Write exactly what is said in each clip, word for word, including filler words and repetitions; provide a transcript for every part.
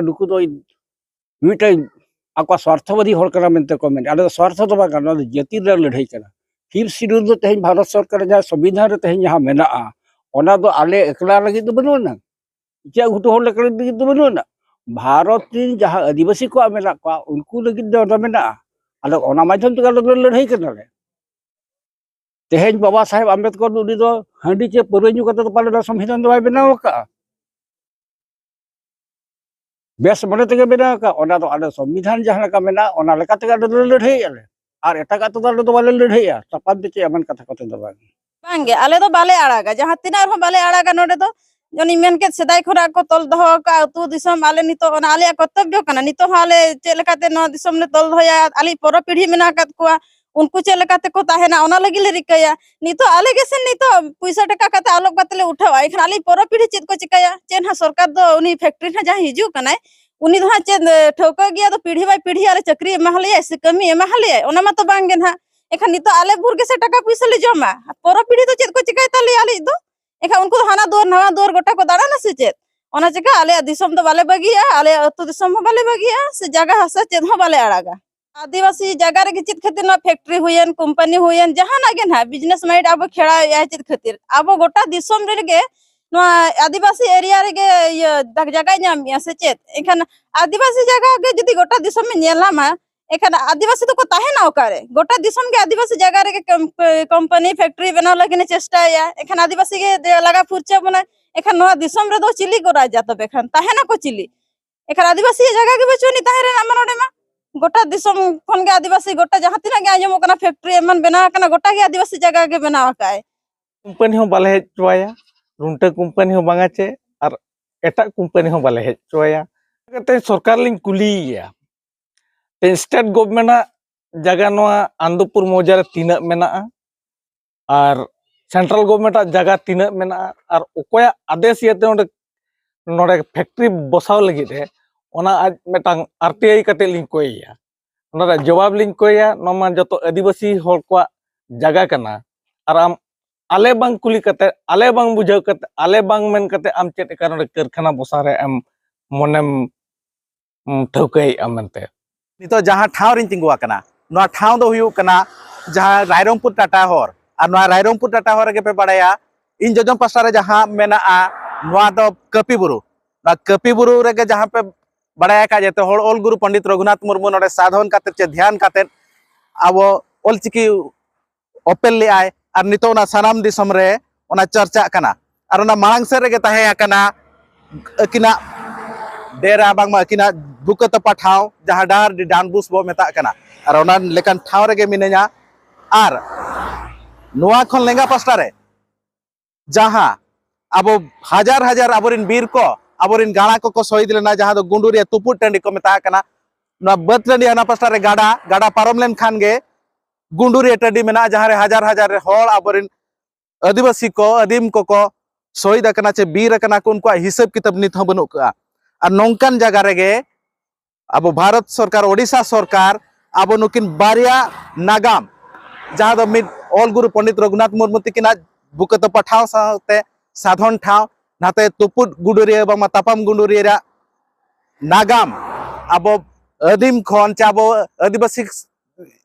ᱱᱩᱠᱩ ᱫᱚ ᱢᱤᱫᱴᱮᱱ ᱟᱠᱚᱣᱟᱜ ᱥᱣᱟᱨᱛᱷᱚᱵᱟᱫᱤ ᱦᱚᱲ ᱠᱟᱱᱟ ᱢᱮᱱᱛᱮ ᱠᱚ ᱢᱮᱱᱟ᱾ ᱟᱞᱮ ᱫᱚ ᱥᱣᱟᱨᱛᱷᱚ ᱫᱚ ᱵᱟᱝ ᱠᱟᱱᱟ, ᱱᱚᱣᱟ ᱫᱚ ᱡᱟᱹᱛᱤ ᱨᱮᱱᱟᱜ ᱞᱟᱹᱲᱦᱟᱹᱭ ᱠᱟᱱᱟ᱾ ᱯᱷᱤᱯᱛᱷ ᱥᱤᱰᱩᱞ ᱫᱚ ᱛᱮᱦᱮᱧ ᱵᱷᱟᱨᱚᱛ ᱥᱚᱨᱠᱟᱨ ᱡᱟᱦᱟᱸ ᱥᱚᱝᱵᱤᱫᱷᱟᱱ ᱨᱮ ᱛᱮᱦᱮᱧ ᱡᱟᱦᱟᱸ ᱢᱮᱱᱟᱜᱼᱟ, ᱚᱱᱟ ᱫᱚ ᱟᱞᱮ ᱮᱠᱞᱟ ᱞᱟᱹᱜᱤᱫ ᱫᱚ ᱵᱟᱹᱱᱩᱜ ᱟᱱᱟ, ᱤᱪᱟᱹᱜ ᱜᱷᱩᱴᱩ ᱦᱚᱲ ᱞᱟᱹᱜᱤᱫ ᱫᱚ ᱵᱟᱹᱱᱩᱜ ᱟᱱᱟ᱾ ᱵᱷᱟᱨᱚᱛ ᱨᱮᱱ ᱡᱟᱦᱟᱸ ᱟᱹᱫᱤᱵᱟᱹᱥᱤ ᱠᱚᱣᱟᱜ ᱢᱮᱱᱟᱜ ᱠᱚᱣᱟ, ᱩᱱᱠᱩ ᱞᱟᱹᱜᱤᱫ ᱫᱚ ᱚᱱᱟ ᱢᱮᱱᱟᱜᱼᱟ᱾ ᱟᱫᱚ ᱚᱱᱟ ᱢᱟᱫᱽᱫᱷᱚᱢ ᱛᱮᱜᱮ ᱟᱞᱮ ᱫᱚᱞᱮ ᱞᱟᱹᱲᱦᱟᱹᱭ ᱠᱟᱱᱟᱞᱮ᱾ ᱛᱮᱦᱮᱧ ᱵᱟᱵᱟ ᱥᱟᱦᱮᱵᱽ ᱟᱢᱵᱮᱫᱽᱠᱚᱨ ᱫᱚ ᱩᱱᱤ ᱫᱚ ᱦᱟᱺᱰᱤ ᱪᱮ ᱯᱟᱹᱣᱨᱟᱹ ᱧᱩ ᱠᱟᱛᱮ ᱫᱚ ᱯᱟᱞᱮ ᱱᱚᱣᱟ ᱥᱚᱝᱵᱤᱫᱷᱟᱱ ᱫᱚ ᱵᱟᱭ ᱵᱮᱱᱟᱣ ᱟᱠᱟᱫᱼᱟ᱾ ᱵᱮᱥ ᱢᱚᱱᱮ ᱛᱮᱜᱮ ᱵᱮᱱᱟᱣ ᱟᱠᱟᱫ, ᱚᱱᱟ ᱫᱚ ᱟᱞᱮ ᱥᱚᱝᱵᱤᱫᱷᱟᱱ ᱡᱟᱦᱟᱸ ᱞᱮᱠᱟ ᱢᱮᱱᱟᱜᱼᱟ, ᱚᱱᱟ ᱞᱮᱠᱟ ᱛᱮᱜᱮ ᱟᱞᱮ ᱫᱚᱞᱮ ᱞᱟᱹᱲᱦᱟᱹᱭᱮᱫᱼᱟ ᱞᱮ᱾ ᱟᱨ ᱮᱴᱟᱜᱟᱜ ᱛᱮᱫᱚ ᱟᱞᱮ ᱫᱚ ᱵᱟᱞᱮ ᱞᱟᱹᱲᱦᱟᱹᱭᱮᱫᱼᱟ, ᱛᱟᱯᱟᱢ ᱛᱮ ᱪᱮᱫ ᱮᱢᱟᱱ ᱠᱟᱛᱷᱟ ᱠᱚᱛᱮ ᱫᱚ ᱵᱟᱝ᱾ ᱵᱟᱝᱜᱮ, ᱟᱞᱮ ᱫᱚ ᱵᱟᱞᱮ ᱟᱲᱟᱜᱟ, ᱡᱟᱦᱟᱸ ᱛᱤᱱᱟᱹᱜ ᱨᱮᱦᱚᱸ ᱵᱟᱞᱮ ᱟᱲᱟᱜᱟ᱾ ᱱᱚᱰᱮ ᱫᱚ ᱡᱚᱱᱤᱧ ᱢᱮᱱ ᱠᱮᱫ, ᱥᱮᱫᱟᱭ ᱠᱷᱚᱱᱟᱜ ᱠᱚ ᱛᱚᱞ ᱫᱚᱦᱚ ᱟᱠᱟᱫ ᱟᱹᱛᱩ ᱫᱤᱥᱚᱢ, ᱟᱞᱮ ᱱᱤᱛᱚᱜ ᱚᱱᱟ ᱟᱞᱮᱭᱟᱜ ᱠᱚᱨᱛᱚᱵᱽᱵᱚ ᱠᱟᱱᱟ᱾ ᱱᱤᱛᱚᱜ ᱦᱚᱸ ᱟᱞᱮ ᱪᱮᱫ ᱞᱮᱠᱟᱛᱮ ᱱᱚᱣᱟ ᱫᱤᱥᱚᱢ ᱞᱮ ᱛᱚᱞ ᱫᱚᱦᱚᱭᱟ, ᱟᱞᱮ ᱯᱚᱨᱚ ᱯᱤᱲᱦᱤ ᱢᱮᱱᱟᱜ ᱟᱠᱟᱫ ᱠᱚᱣᱟ, ᱩᱱᱠᱩ ᱪᱮᱫ ᱞᱮᱠᱟ ᱛᱮᱠᱚ ᱛᱟᱦᱮᱱᱟ, ᱚᱱᱟ ᱞᱟᱹᱜᱤᱫ ᱞᱮ ᱨᱤᱠᱟᱹᱭᱟ᱾ ᱱᱤᱛᱚᱜ ᱟᱞᱮ ᱜᱮᱥᱮ ᱱᱤᱛᱚᱜ ᱯᱩᱭᱥᱟᱹ ᱴᱟᱠᱟ ᱠᱟᱛᱮ ᱟᱞᱚᱵ ᱠᱟᱛᱮ ᱞᱮ ᱩᱴᱷᱟᱹᱣᱟ, ᱮᱱᱠᱷᱟᱱ ᱟᱞᱮ ᱯᱚᱨᱚ ᱯᱤᱲᱦᱤ ᱪᱮᱫ ᱠᱚ ᱪᱤᱠᱟᱹᱭᱟ? ᱪᱮᱫ ᱦᱟᱸᱜ ᱥᱚᱨᱠᱟᱨ ᱫᱚ ᱩᱱᱤ ᱯᱷᱮᱠᱴᱨᱤ ᱨᱮ ᱡᱟᱦᱟᱸᱭ ᱦᱤᱡᱩᱜ ᱠᱟᱱᱟᱭ, ᱩᱱᱤ ᱫᱚ ᱦᱟᱸᱜ ᱪᱮᱫ, ᱮ, ᱴᱷᱟᱹᱣᱠᱟᱹ ᱜᱮᱭᱟ ᱫᱚ ᱯᱤᱲᱦᱤ ᱵᱟᱭ ᱯᱤᱲᱦᱤ ᱟᱞᱮ ᱪᱟᱹᱠᱨᱤ ᱮᱢᱟ ᱞᱮᱭᱟᱭ ᱥᱮ ᱠᱟᱹᱢᱤ ᱮᱢᱟ ᱞᱮᱭᱟᱭ? ᱚᱱᱟ ᱢᱟᱛᱚ ᱵᱟᱝ ᱜᱮ ᱱᱟᱦᱟᱜ᱾ ᱮᱱᱠᱷᱟᱱ ᱱᱤᱛᱚᱜ ᱟᱞᱮ ᱵᱷᱳᱨ ᱜᱮᱥᱮ ᱴᱟᱠᱟ ᱯᱩᱭᱥᱟᱹ ᱞᱮ ᱡᱚᱢᱟ, ᱯᱚᱨᱚ ᱯᱤᱲᱦᱤ ᱫᱚ ᱪᱮᱫ ᱠᱚ ᱪᱤᱠᱟᱹᱭ ᱛᱟᱞᱮᱭᱟ ᱟᱞᱮᱭᱤᱡ ᱫᱚ? ᱮᱱᱠᱷᱟᱱ ᱩᱱᱠᱩ ᱫᱚ ᱦᱟᱱᱟ ᱫᱩᱣᱟᱹᱨ ᱱᱟᱣᱟ ᱫᱩᱣᱟᱹᱨ ᱜᱚᱴᱟ ᱠᱚ ᱫᱟᱬᱟᱱᱟ ᱥᱮ ᱪᱮᱫ? ᱚᱱᱟ ᱪᱤᱠᱟᱹ ᱟᱞᱮᱭᱟᱜ ᱫᱤᱥᱚᱢ ᱫᱚ ᱵᱟᱞᱮ ᱵᱟᱹᱜᱤᱭᱟᱜᱼᱟ, ᱟᱞᱮᱭᱟᱜ ᱟᱹᱛᱩ ᱫᱤᱥᱚᱢ ᱦᱚᱸ ᱵᱟᱞᱮ ᱵᱟᱹᱜᱤᱭᱟᱜᱼᱟ, ᱥᱮ ᱡᱟᱭᱜᱟ ᱦᱟᱥᱟ ᱪᱮᱫ ᱦᱚᱸ ᱵᱟᱞᱮ ᱟᱲᱟᱜᱟ᱾ ᱟᱹᱫᱤᱵᱟᱹᱥᱤ ᱡᱟᱭᱜᱟ ᱨᱮᱜᱮ ᱪᱮᱫ ᱠᱷᱟᱹᱛᱤᱨ ᱱᱚᱣᱟ ᱯᱷᱮᱠᱴᱨᱤ ᱦᱩᱭᱮᱱ, ᱠᱳᱢᱯᱟᱱᱤ ᱦᱩᱭᱮᱱ, ᱡᱟᱦᱟᱱᱟᱜ ᱜᱮ ᱱᱟᱦᱟᱜ ᱵᱤᱡᱽᱱᱮᱥ ᱢᱟᱭᱤᱱᱰ ᱟᱵᱚ ᱠᱷᱮᱲᱟᱣᱮᱫᱼᱟ ᱪᱮᱫ ᱠᱷᱟᱹᱛᱤᱨ? ᱟᱵᱚ ᱜᱚᱴᱟ ᱫᱤᱥᱚᱢ ᱨᱮᱜᱮ ᱱᱚᱣᱟ ᱟᱹᱫᱤᱵᱟᱹᱥᱤ ᱮᱨᱤᱭᱟ ᱨᱮᱜᱮ ᱤᱭᱟᱹ ᱫᱟᱜ ᱡᱟᱭᱜᱟᱭ ᱧᱟᱢᱮᱫᱼᱟ ᱥᱮ ᱪᱮᱫ? ᱮᱱᱠᱷᱟᱱ ᱟᱹᱫᱤᱵᱟᱹᱥᱤ ᱡᱟᱭᱜᱟ ᱜᱮ ᱡᱩᱫᱤ ᱜᱚᱴᱟ ᱫᱤᱥᱚᱢ ᱮ ᱧᱮᱞ ᱧᱟᱢᱟ, ᱮᱱᱠᱷᱟᱱ ᱟᱹᱫᱤᱵᱟᱹᱥᱤ ᱫᱚᱠᱚ ᱛᱟᱦᱮᱱᱟ ᱚᱠᱟᱨᱮ? ᱜᱚᱴᱟ ᱫᱤᱥᱚᱢ ᱜᱮ ᱟᱹᱫᱤᱵᱟᱹᱥᱤ ᱡᱟᱭᱜᱟ ᱨᱮᱜᱮ ᱠᱚᱢ-, ᱠᱳᱢᱯᱟᱱᱤ ᱯᱷᱮᱠᱴᱨᱤ ᱵᱮᱱᱟᱣ ᱞᱟᱹᱜᱤᱫ ᱮ ᱪᱮᱥᱴᱟᱭᱟ᱾ ᱮᱱᱠᱷᱟᱱ ᱟᱹᱫᱤᱵᱟᱹᱥᱤ ᱜᱮ ᱫᱮ-, ᱞᱟᱜᱟ ᱯᱷᱩᱨᱪᱟᱹ ᱵᱚᱱᱟᱭ᱾ ᱮᱱᱠᱷᱟᱱ ᱱᱚᱣᱟ ᱫᱤᱥᱚᱢ ᱨᱮᱫᱚ ᱪᱤᱞᱤ ᱠᱚ ᱨᱟᱡᱟ ᱛᱚᱵᱮ ᱠᱷᱟᱱ? ᱛᱟᱦᱮᱱᱟᱠᱚ ᱪᱤᱞᱤ? ᱮᱱᱠᱷᱟᱱ ᱟᱹᱫᱤᱵᱟᱹᱥᱤᱭᱟᱜ ᱡᱟᱭᱜᱟ ᱜᱮ ᱵᱟᱹᱪᱩᱜ ᱟᱹᱱᱤᱡ ᱛᱟᱦᱮᱸ ᱨᱮᱱᱟᱜ ᱢᱟ ᱱᱚᱰᱮ ᱢᱟ᱾ ᱜᱚᱴᱟ ᱫᱤᱥᱚᱢ ᱠᱷᱚᱱ ᱜᱮ ᱟᱹᱫᱤᱵᱟᱹᱥᱤ, ᱜᱚᱴᱟ ᱡᱟᱦᱟᱸ ᱛᱤᱱᱟᱹᱜ ᱜᱮ ᱟᱸᱡᱚᱢᱚᱜ ᱠᱟᱱᱟ ᱯᱷᱮᱠᱴᱨᱤ ᱮᱢᱟᱱ ᱵᱮᱱᱟᱣ ᱟᱠᱟᱱᱟ, ᱜᱚᱴᱟ ᱜᱮ ᱟᱹᱫᱤᱵᱟᱹᱥᱤ ᱡᱟᱭᱜᱟ ᱜᱮ ᱵᱮᱱᱟᱣ ᱟᱠᱟᱫ ᱟᱭ᱾ ᱠᱳᱢᱯᱟᱱᱤ ᱦᱚᱸ ᱵᱟᱞᱮ ᱦᱮᱡ ᱦᱚᱪᱚᱣᱟᱭᱟ, ᱨᱩᱱᱴᱟᱹ ᱠᱳᱢᱯᱟᱱᱤ ᱦᱚᱸ ᱵᱟᱝᱟ ᱪᱮ, ᱟᱨ ᱮᱴᱟᱜ ᱠᱳᱢᱯᱟᱱᱤ ᱦᱚᱸ ᱵᱟᱞᱮ ᱦᱮᱡ ᱦᱚᱪᱚᱣᱟᱭᱟ᱾ ᱠᱟᱛᱮ ᱥᱚᱨᱠᱟᱨ ᱞᱤᱧ ᱠᱩᱞᱤᱭᱮᱭᱟ, ᱥᱴᱮᱴ ᱜᱚᱵᱷᱢᱮᱱᱴ ᱟᱜ ᱡᱟᱭᱜᱟ ᱱᱚᱣᱟ ᱟᱱᱚᱱᱫᱚᱯᱩᱨ ᱢᱚᱣᱡᱟ ᱨᱮ ᱛᱤᱱᱟᱹᱜ ᱢᱮᱱᱟᱜᱼᱟ ᱟᱨ ᱥᱮᱱᱴᱨᱟᱞ ᱜᱚᱵᱷᱢᱮᱱᱴ ᱟᱜ ᱡᱟᱭᱜᱟ ᱛᱤᱱᱟᱹᱜ ᱢᱮᱱᱟᱜᱼᱟ ᱟᱨ ᱚᱠᱚᱭᱟᱜ ᱟᱫᱮᱥ ᱤᱭᱟᱹᱛᱮ ᱚᱸᱰᱮ, ᱱᱚᱰᱮ ᱯᱷᱮᱠᱴᱨᱤ ᱵᱚᱥᱟᱣ ᱞᱟᱹᱜᱤᱫ ᱮ, ᱚᱱᱟ ᱟᱡ ᱢᱤᱫᱴᱟᱝ ᱟᱨ ᱴᱤ ᱟᱭ ᱠᱟᱛᱮ ᱞᱤᱧ ᱠᱚᱭᱮᱭᱟ᱾ ᱚᱱᱟ ᱨᱮᱭᱟᱜ ᱡᱚᱵᱟᱵ ᱞᱤᱧ ᱠᱚᱭᱮᱭᱟ, ᱱᱚᱣᱟ ᱢᱟ ᱡᱚᱛᱚ ᱟᱹᱫᱤᱵᱟᱹᱥᱤ ᱦᱚᱲ ᱠᱚᱣᱟᱜ ᱡᱟᱭᱜᱟ ᱠᱟᱱᱟ᱾ ᱟᱨ ᱟᱢ ᱟᱞᱮ ᱵᱟᱝ ᱠᱩᱞᱤ ᱠᱟᱛᱮ, ᱟᱞᱮ ᱵᱟᱝ ᱵᱩᱡᱷᱟᱹᱣ ᱠᱟᱛᱮ, ᱟᱞᱮ ᱵᱟᱝ ᱢᱮᱱ ᱠᱟᱛᱮ ᱟᱢ ᱪᱮᱫ ᱞᱮᱠᱟ ᱱᱚᱰᱮ ᱠᱟᱹᱨᱠᱷᱟᱱᱟ ᱵᱚᱥᱟᱣ ᱨᱮ ᱟᱢ ᱢᱚᱱᱮᱢ ᱩᱸ, ᱴᱷᱟᱹᱣᱠᱟᱹᱭᱮᱫᱼᱟ ᱢᱮᱱᱛᱮ᱾ ᱱᱤᱛᱚᱜ ᱡᱟᱦᱟᱸ ᱴᱷᱟᱶ ᱨᱤᱧ ᱛᱤᱸᱜᱩ ᱟᱠᱟᱱᱟ, ᱱᱚᱣᱟ ᱴᱷᱟᱶ ᱫᱚ ᱦᱩᱭᱩᱜ ᱠᱟᱱᱟ ᱡᱟᱦᱟᱸ ᱨᱟᱭᱨᱚᱝᱯᱩᱨ ᱴᱟᱴᱟ ᱦᱚᱨ᱾ ᱟᱨ ᱱᱚᱣᱟ ᱨᱟᱭᱨᱚᱝᱯᱩᱨ ᱴᱟᱴᱟ ᱦᱚᱨ ᱨᱮᱜᱮ ᱯᱮ ᱵᱟᱲᱟᱭᱟ, ᱤᱧ ᱡᱚᱡᱚᱢ ᱯᱟᱥᱴᱟ ᱨᱮ ᱡᱟᱦᱟᱸ ᱢᱮᱱᱟᱜᱼᱟ, ᱱᱚᱣᱟ ᱫᱚ ᱠᱟᱹᱯᱤ ᱵᱩᱨᱩ᱾ ᱱᱚᱣᱟ ᱠᱟᱹᱯᱤ ᱵᱩᱨᱩ ᱨᱮᱜᱮ ᱡᱟᱦᱟᱸ ᱯᱮ ᱵᱟᱲᱟᱭ ᱟᱠᱟᱫ, ᱡᱮᱛᱮ ᱦᱚᱲ ᱚᱞ ᱜᱩᱨᱩ ᱯᱚᱱᱰᱤᱛ ᱨᱚᱜᱷᱩᱱᱟᱛᱷ ᱢᱩᱨᱢᱩ ᱱᱚᱰᱮ ᱥᱟᱫᱷᱚᱱ ᱠᱟᱛᱮᱫ ᱪᱮ ᱫᱷᱮᱭᱟᱱ ᱠᱟᱛᱮᱫ ᱟᱵᱚ ᱚᱞᱪᱤᱠᱤ ᱚᱯᱮᱞ ᱞᱮᱫᱟᱭ᱾ ᱟᱨ ᱱᱤᱛᱚᱜ ᱚᱱᱟ ᱥᱟᱱᱟᱢ ᱫᱤᱥᱚᱢ ᱨᱮ ᱚᱱᱟ ᱪᱟᱨᱪᱟᱜ ᱠᱟᱱᱟ᱾ ᱟᱨ ᱚᱱᱟ ᱢᱟᱲᱟᱝ ᱥᱮᱫ ᱨᱮᱜᱮ ᱛᱟᱦᱮᱸ ᱟᱠᱟᱱᱟ ᱟᱹᱠᱤᱱᱟᱜ ᱰᱮᱨᱟ, ᱵᱟᱝᱢᱟ ᱟᱹᱠᱤᱱᱟᱜ ᱵᱩᱠᱟᱹ ᱛᱚᱯᱟ ᱴᱷᱟᱶ, ᱡᱟᱦᱟᱸ ᱰᱟᱦᱟᱨᱰᱤ ᱰᱟᱱᱵᱩᱥ ᱵᱚ ᱢᱮᱛᱟᱜ ᱠᱟᱱᱟ᱾ ᱟᱨ ᱚᱱᱟ ᱞᱮᱠᱟᱱ ᱴᱷᱟᱶ ᱨᱮᱜᱮ ᱢᱤᱱᱟᱹᱧᱟ᱾ ᱟᱨ ᱱᱚᱣᱟ ᱠᱷᱚᱱ ᱞᱮᱸᱜᱟ ᱯᱟᱥᱴᱟ ᱨᱮ ᱡᱟᱦᱟᱸ ᱟᱵᱚ ᱦᱟᱡᱟᱨ ᱦᱟᱡᱟᱨ ᱟᱵᱚᱨᱮᱱ ᱵᱤᱨ ᱠᱚ, ᱟᱵᱚᱨᱮᱱ ᱜᱟᱬᱟ ᱠᱚᱠᱚ ᱥᱚᱦᱤᱫ ᱞᱮᱱᱟ, ᱡᱟᱦᱟᱸ ᱫᱚ ᱜᱩᱸᱰᱩᱨᱤᱭᱟᱹ ᱛᱩᱯᱩᱫ ᱴᱟᱺᱰᱤ ᱠᱚ ᱢᱮᱛᱟᱜ ᱠᱟᱱᱟ᱾ ᱱᱚᱣᱟ ᱵᱟᱹᱫᱽ ᱴᱟᱺᱰᱤ ᱦᱟᱱᱟ ᱯᱟᱥᱴᱟ ᱨᱮ ᱜᱟᱰᱟ, ᱜᱟᱰᱟ ᱯᱟᱨᱚᱢ ᱞᱮᱱᱠᱷᱟᱱ ᱜᱮ ᱜᱩᱸᱰᱩᱨᱤᱭᱟᱹ ᱴᱟᱺᱰᱤ ᱢᱮᱱᱟᱜᱼᱟ, ᱡᱟᱦᱟᱸ ᱨᱮ ᱦᱟᱡᱟᱨ ᱦᱟᱡᱟᱨ ᱨᱮ ᱦᱚᱲ, ᱟᱵᱚᱨᱮᱱ ᱟᱹᱫᱤᱵᱟᱹᱥᱤ ᱠᱚ, ᱟᱹᱫᱤᱢ ᱠᱚᱠᱚ ᱥᱚᱦᱤᱫ ᱟᱠᱟᱱᱟ ᱪᱮ ᱵᱤᱨ ᱟᱠᱟᱱᱟ ᱠᱚ, ᱩᱱᱠᱩᱣᱟᱜ ᱦᱤᱥᱟᱹᱵ ᱠᱤᱛᱟᱹᱵ ᱱᱤᱛ ᱦᱚᱸ ᱵᱟᱹᱱᱩᱜ ᱠᱟᱜᱼᱟ᱾ ᱟᱨ ᱱᱚᱝᱠᱟᱱ ᱡᱟᱭᱜᱟ ᱨᱮᱜᱮ ᱟᱵᱚ ᱵᱷᱟᱨᱚᱛ ᱥᱚᱨᱠᱟᱨ, ᱳᱰᱤᱥᱟ ᱥᱚᱨᱠᱟᱨ ᱟᱵᱚ ᱱᱩᱠᱤᱱ ᱵᱟᱨᱭᱟ ᱱᱟᱜᱟᱢ, ᱡᱟᱦᱟᱸ ᱫᱚ ᱢᱤᱫ ᱚᱞ ᱜᱩᱨᱩ ᱯᱚᱱᱰᱤᱛ ᱨᱚᱜᱷᱩᱱᱟᱛᱷ ᱢᱩᱨᱢᱩ ᱛᱤᱠᱤᱱᱟᱜ ᱵᱩᱠᱟᱹ ᱛᱚᱯᱟ ᱴᱷᱟᱶ ᱥᱟᱶᱛᱮ ᱥᱟᱫᱷᱚᱱ ᱴᱷᱟᱶ, ᱱᱟᱛᱮ ᱛᱩᱯᱩᱫ ᱜᱩᱸᱰᱩᱨᱤᱭᱟᱹ ᱵᱟᱝᱢᱟ ᱛᱟᱯᱟᱢ ᱜᱩᱸᱰᱩᱨᱤᱭᱟᱹ ᱨᱮᱭᱟᱜ ᱱᱟᱜᱟᱢ ᱟᱵᱚ ᱟᱹᱫᱤᱢ ᱠᱷᱚᱱ ᱪᱮ ᱟᱵᱚ ᱟᱹᱫᱤᱵᱟᱹᱥᱤ